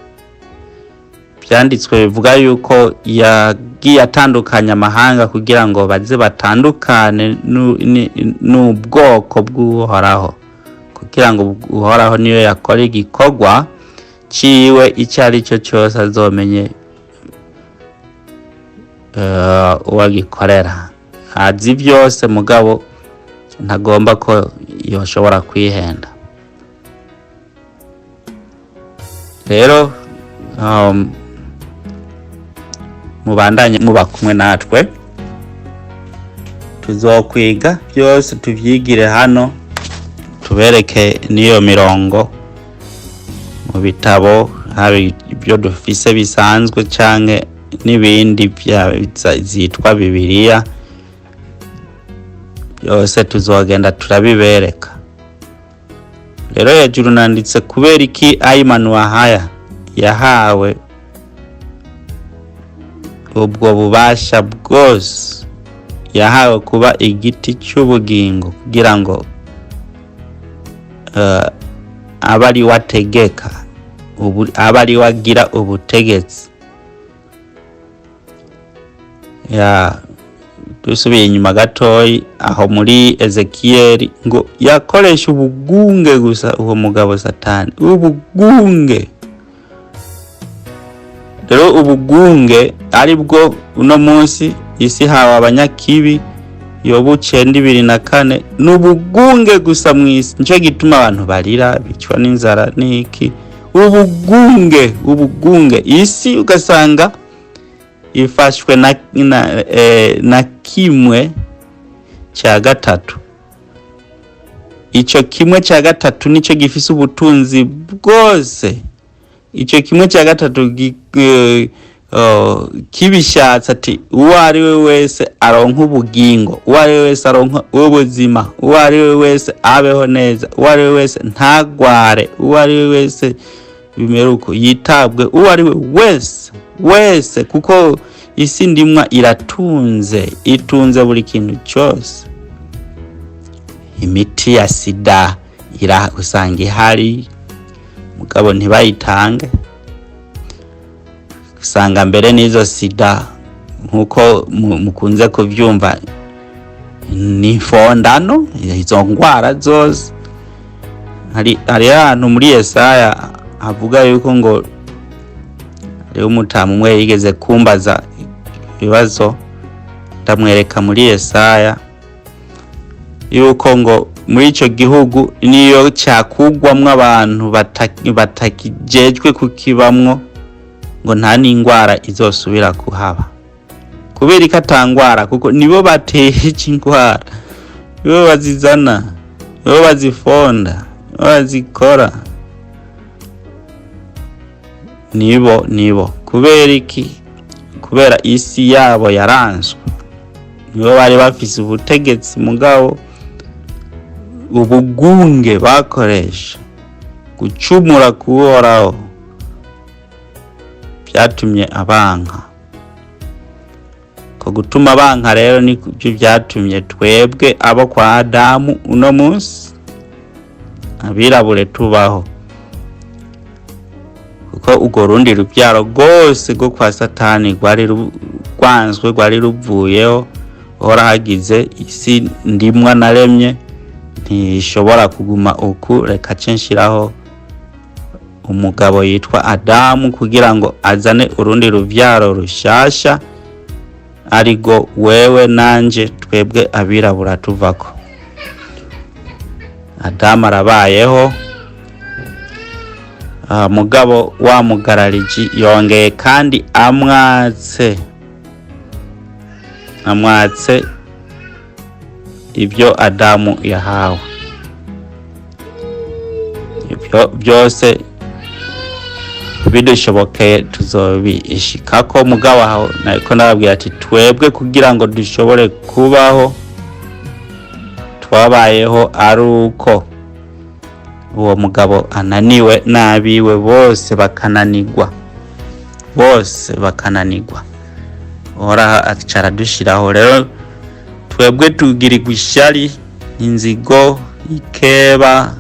Vyanditswe bivuga yuko yagiye atandukanya amahanga kugira ngo baze batandukane n'ubwoko bw'Uhoraho, kugira ngo Uhoraho niyo yakora igikorwa ciwe icyo ari cyo cyose azomenye uwagikorera. Azi byose, mugabo ntagomba ko yoshobora kwihenda. Rero mubandanye muba kumwe natwe, tuzokwiga byose, tuvyigire hano, tubereke n'iyo mirongo mu bitabo, haba ibyo dufise bisanzwe canke n'ibindi zitwa Bibiliya. Byose tuzogenda turabibereka. Rero hejuru nanditse: kubera iki Ayman Wahaya yahawe ubwo bubasha bwose, yahawe kuba igiti cy'ubugingo kugira ngo abe ari we ategeka, abe ari we agira ubutegetsi? Ya, dusubiye inyuma gatoyi aho muri Ezekiyeli, ngo yakoresha ubugunge gusa uwo mugabo Satani, ubugunge. Rero ubugunge ari bwo uno munsi isi hawe abanyakibi. Yobu 9:24, ni ubugunge gusa mu isi. Nico gituma abantu barira, bicwa n'inzara n'iki. Ubugunge, ubugunge. Isi ugasanga ifashwe na kimwe cya gatatu. Ico kimwe cya gatatu nico gifise ubutunzi bwose. Ico kimwe cya gatatu kibishatse ati uwo ari we wese aronka ubugingo, uwo ari we wese aronka ubuzima, uwo ari we wese abeho neza, uwo ari we wese ntagware, uwo ari we wese bimere uko, yitabwe, uwo ari we wese wese, kuko isi ndimwa iratunze, itunze buri kintu cyose. Imiti ya sida ira usanga ihari, mugabo ntibayitange. Usanga mbere n'izo sida, nkuko mukunze kuvyumva, ni fondano izo ngwara zose. Hari ahantu muri Yesaya havuga yuko ngo hariho umutamu umwe yigeze kumbaza ibibazo, ndamwereka muri Yesaya yuko ngo muri ico gihugu niyo cyakugwamwo abantu batakijejwe kukibamwo, ngo nta n'ingwara izosubira kuhaba. Kubera ko atangwara? Kuko nibo bateje ingwara, nibo bazizana, nibo bazifonda, nibo bazikora. Nibo kubera iki? Kubera isi yabo yaranzwe, nibo bari bafise ubutegetsi, mugabo ubugunge bakoresha gucumura kuhoraho byatumye abanka. Ko gutuma abanka rero nibyo byatumye twebwe abo kwa Adamu uno munsi abirabure tubaho, kuko urwo rundi rubyaro rwose rwo kwa Satani rwari rwanzwe, rwari ruvuyeho. Uhora hagize isi ndimwa naremye ntishobora kuguma uku, reka ce nshiraho umugabo yitwa Adamu kugira ngo azane urundi ruvyaro rushasha, arigo wewe nanje twebwe abirabura tuvako. Adamu arabayeho, mugabo wa mugarariji yongeye kandi amwatse ibyo Adamu yahawe. Ibyo byose bidushobokeye tuzobishikako, mugabo aho nariko ndababwira ati twebwe kugira ngo dushobore kubaho twabayeho ari uko uwo mugabo ananiwe n'abiwe bose bakananigwa, bose bakananigwa. Uhoraho aca aradushiraho. Rero twebwe tugirirwa ishyari, inzigo, ikeba,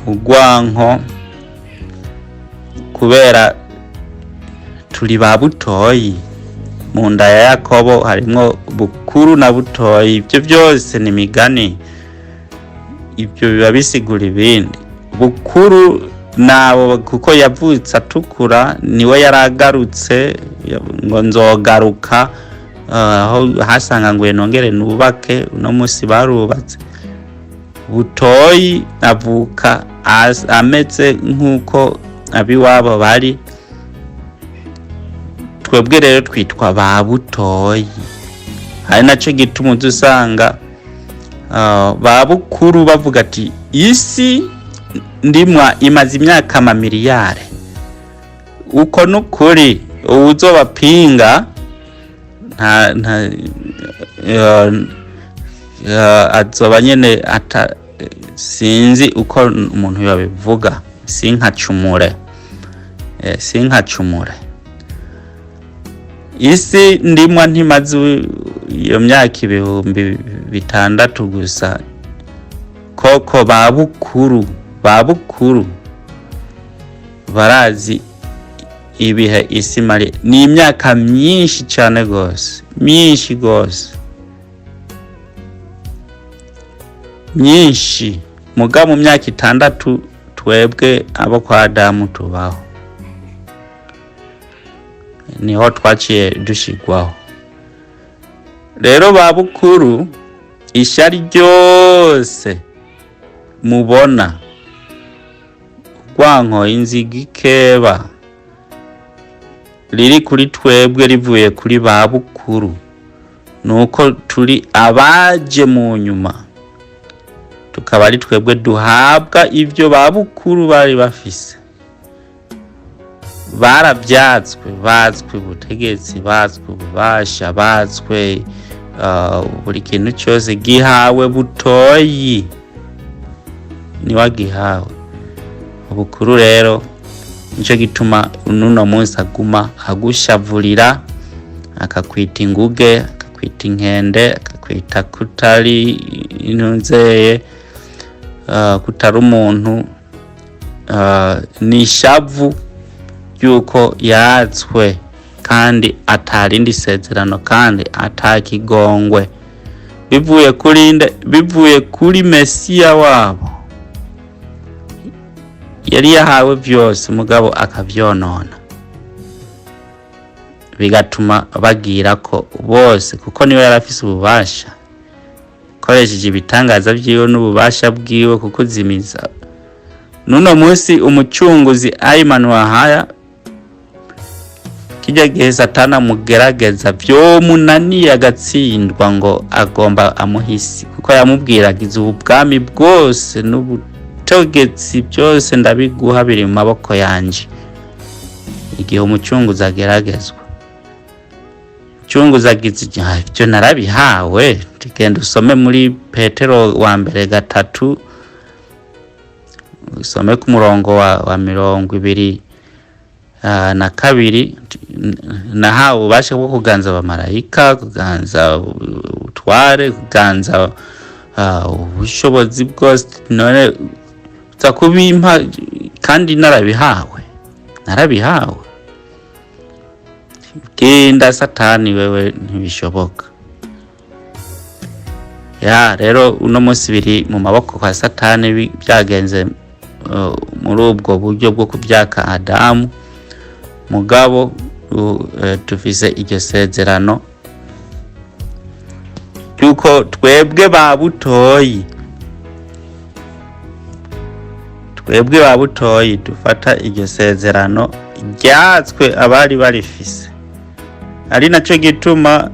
urwanko, kubera turi ba butoyi. Mu nda ya Yakobo harimwo bukuru na butoyi. Ibyo byose ni imigani, ibyo biba bisigura ibindi. Bukuru nabo kuko yavutse atukura, niwe yaragarutse ngo nzogaruka aho hasanga ngo nongere nubake. Uno munsi barubatse. Butoyi avuka ameze nk'uko abiwabo bari. Twebwe rero twitwa ba butoyi, hari nacyo gituma uza usanga ba bukuru bavuga ati isi ndimwa imaze imyaka amamiliyare. Uko nukuri, uwuzobapinga nta azoba nyene ata sinzi uko umuntu yabivuga, sinkacumure, sinkacumure. Isi ndimwa ntimaze iyo myaka 6000 gusa. Koko ba bukuru barazi ibihe isi mari, ni imyaka myinshi cyane gose, myinshi gose, myinshi. Muga mu myaka 6 twebwe abo kwa Adamu tubaho, niho twaciye dushigwaho. Rero ba bukuru ishyari ryose mubona, urwanko, inziga, ikeba riri kuri twebwe rivuye kuri ba bukuru, nuko turi abaje mu nyuma, tukaba ari twebwe duhabwa ibyo ba bukuru bari bafise. Barabyatswe, batswe ubutegetsi, batswe ububasha, batswe buri kintu cyose gihawe butoyi, niwagihawe ubukuru. Rero nico gituma nuno munsi aguma agushavurira, akakwita inguge, akakwita inkende, akakwita kutari intunzeye, kutari umuntu. Ni ishavu ry'uko yatswe kandi atarindi sezerano kandi atakigongwe bivuye kuri nde? Bivuye kuri Mesiya wabo yari yahawe byose, mugabo akavyonona, bigatuma bagira ko bose, kuko niwe yari afise ububasha, akoresheje ibitangaza vyiwe n'ububasha bwiwe kukuzimiza. Nuno munsi umucunguzi Ayman Wahaya, kijya gihe Satana amugerageza vyomunaniye agatsindwa, ngo agomba amuhisi, kuko yamubwiraga izi ubwami bwose. Ubutegetsi byose ndabiguha, biri mu maboko yanje. Igihe Umucunguzi ageragezwa, Umucunguzi agize ati: "Ibyo narabihawe." Tugenda usome muri Petero wa mbere 3, usome ku murongo wa 22: "Nahawe ububasha bwo kuganza abamarayika, kuganza ubutware, kuganza ubushobozi bwose. None uza kubimpa kandi narabihawe, narabihawe? Genda Satani wewe, ntibishoboka." Ya rero uno munsi biri mu maboko kwa Satani, byagenze muri ubwo buryo bwo kubyaka Adamu. Mugabo dufise iryo sezerano ry'uko twebwe ba butoyi, twebwe ba butoyi dufata iryo sezerano ryatswe abari barifise. Ari naco gituma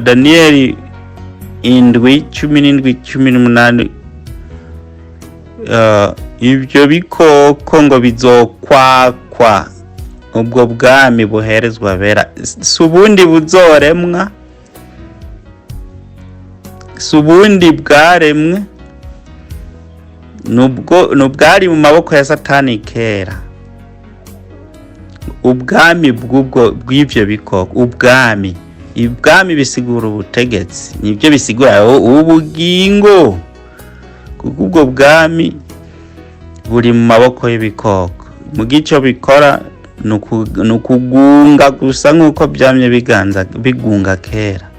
Daniyeli 7:17, 18, ibyo bikoko ngo bizokwakwa, ubwo bwami buherezwa bera. Si ubundi buzoremwa, si ubundi bwaremwe, nubwo nubwari mu maboko ya Satani kera. Ubwami bw'ubwo bw'ivyo bikoko, ubwami, ibwami bisigura ubutegetsi, nibyo bisigura ubugingo, kuko ubwo bwami buri mu maboko y'ibikoko. Mu gico bikora ni ukugunga gusa nk'uko byamye biganza bigunga kera.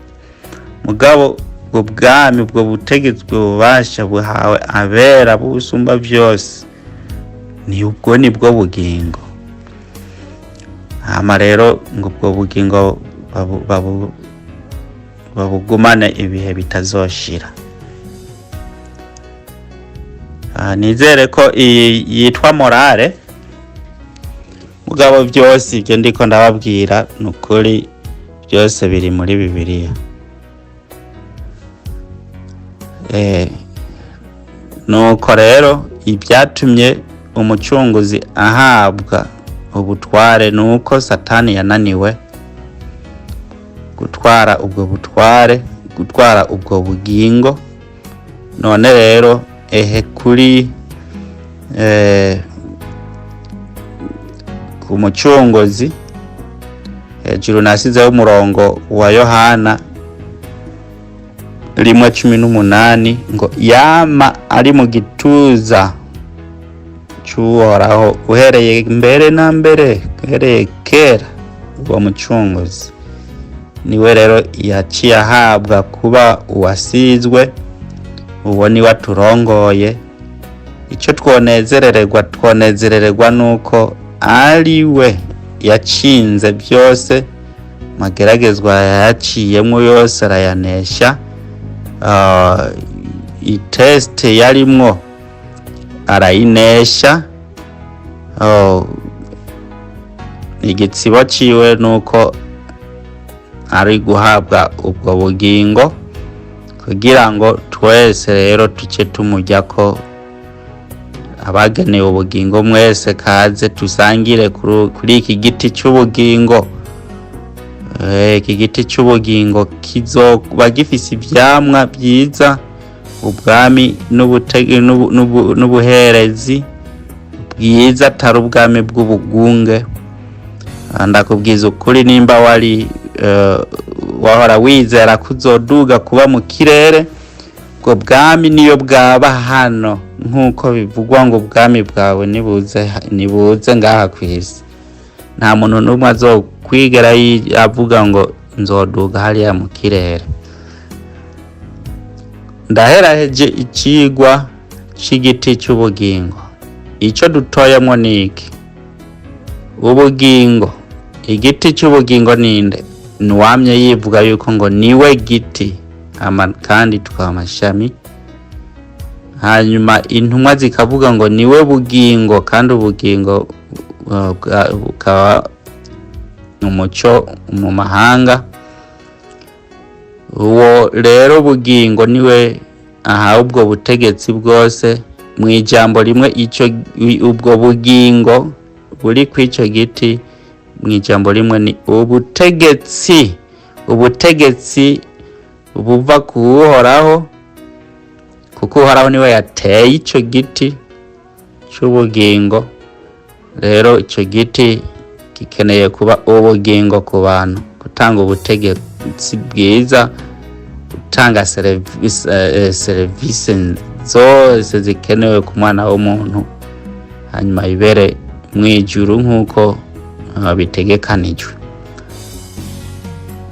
Mugabo ubwo bwami, ubwo butegetsi, ubwo bubasha buhawe abera busumba byose, ni ubwo nibwo bugingo. Hama rero ngo ubwo bugingo babugumane ibihe bitazoshira. Nizere ko iyi yitwa morale. Mugabo byose ibyo ndiko ndababwira ni ukuri, byose biri muri Bibiliya. Nuko rero ibyatumye Umucunguzi ahabwa ubutware ni uko Satani yananiwe gutwara ubwo butware, gutwara ubwo bugingo. None rero ehe kuri ku Mucunguzi hejuru nasizeho umurongo wa Yohana 1:18 ngo: "Yama ari mu gituza c'Uhoraho uhereye mbere na mbere, uhereye kera." Uwo Mucunguzi niwe rero yaciye ahabwa kuba uwasizwe. Uwo niwe aturongoye. Icyo twonezerererwa, twonezerererwa nuko ari we yacinze byose, mageragezwa yayaciyemo yose arayanesha, itest yarimwo arayinesha. Oh, igitsibo ciwe nuko ari guhabwa ubwo bugingo kugira ngo twese rero tuce tumujya ko. Abagenewe ubugingo mwese, kaze tusangire kuri iki giti cy'ubugingo. Iki giti cy'ubugingo kizoba gifise ivyamwa byiza, ubwami n'ubuherezi bwiza, atari ubwami bw'ubugunge. Ndakubwiza ukuri, nimba wari wahora wizera ko uzoduga kuba mu kirere, ubwo bwami niyo bwaba hano nk'uko bivugwa ngo ubwami bwawe nibuze, nibuze ngaha ku isi, nta muntu n'umwe azokwigera avuga ngo nzoduga hariya mu kirere. Ndaheraheje icigwa c'igiti c'ubugingo. Ico dutoyemwo ni iki? Ubugingo, igiti c'ubugingo ninde? Nuwamye yivuga yuko ngo niwe giti, kandi tukaba amashami. Hanyuma intumwa zikavuga ngo niwe bugingo, kandi ubugingo bukaba umuco mu mahanga. Uwo rero bugingo niwe ahawe ubwo butegetsi bwose. Mu ijambo rimwe, icyo ubwo bugingo buri ku icyo giti, mu ijambo rimwe ni ubutegetsi, ubutegetsi buva ku Uhoraho, kuko Uhoraho niwe yateye icyo giti cy'ubugingo. Rero icyo giti gikeneye kuba ubugingo ku bantu, gutanga ubutegetsi bwiza, gutanga serivisi zose zikenewe ku mwana w'umuntu, hanyuma ibere mu ijuru nk'uko bitegekanijwe.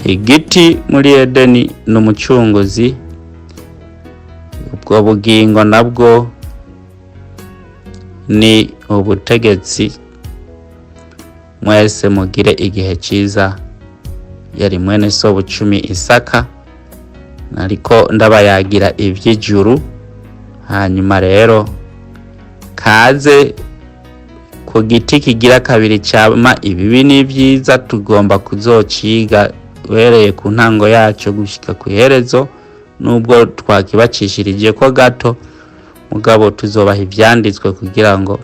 Igiti muri Edeni ni Umucunguzi, ubwo bugingo nabwo ni ubutegetsi. Mwese mugire igihe cyiza. Yari mwene so Bucumi Isaka, ariko ndabayagira iby'ijuru. Hanyuma rero kaze ku giti kigira kabiri cyama ibibi n'ibyiza. Tugomba kuzociga uhereye ku ntango yacyo gushyika ku iherezo, nubwo twakibacishirije ko gato, mugabo tuzobaha ibyanditswe kugira ngo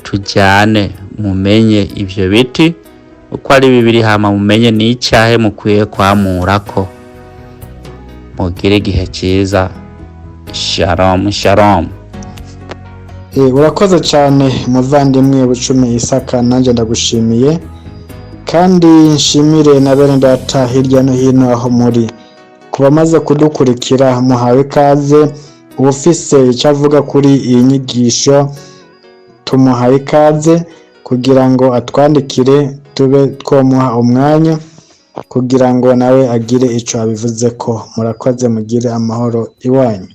tujyane mumenye ibyo biti uko ari bibiri, hama mumenye n'icyahe mukwiye kwamurako. Mugire igihe cyiza. Shalom, shalom. Urakoze cyane muvandimwe Bucumi Isaka, nanjye ndagushimiye, kandi nshimire na bene data hirya no hino aho muri. Ku bamaze kudukurikira, muhawe ikaze. Ubufise icyo avuga kuri iyi nyigisho, tumuhaye ikaze kugira ngo atwandikire, tube twomuha umwanya kugira ngo nawe agire icyo abivuze ko. Murakoze, mugire amahoro iwanyu.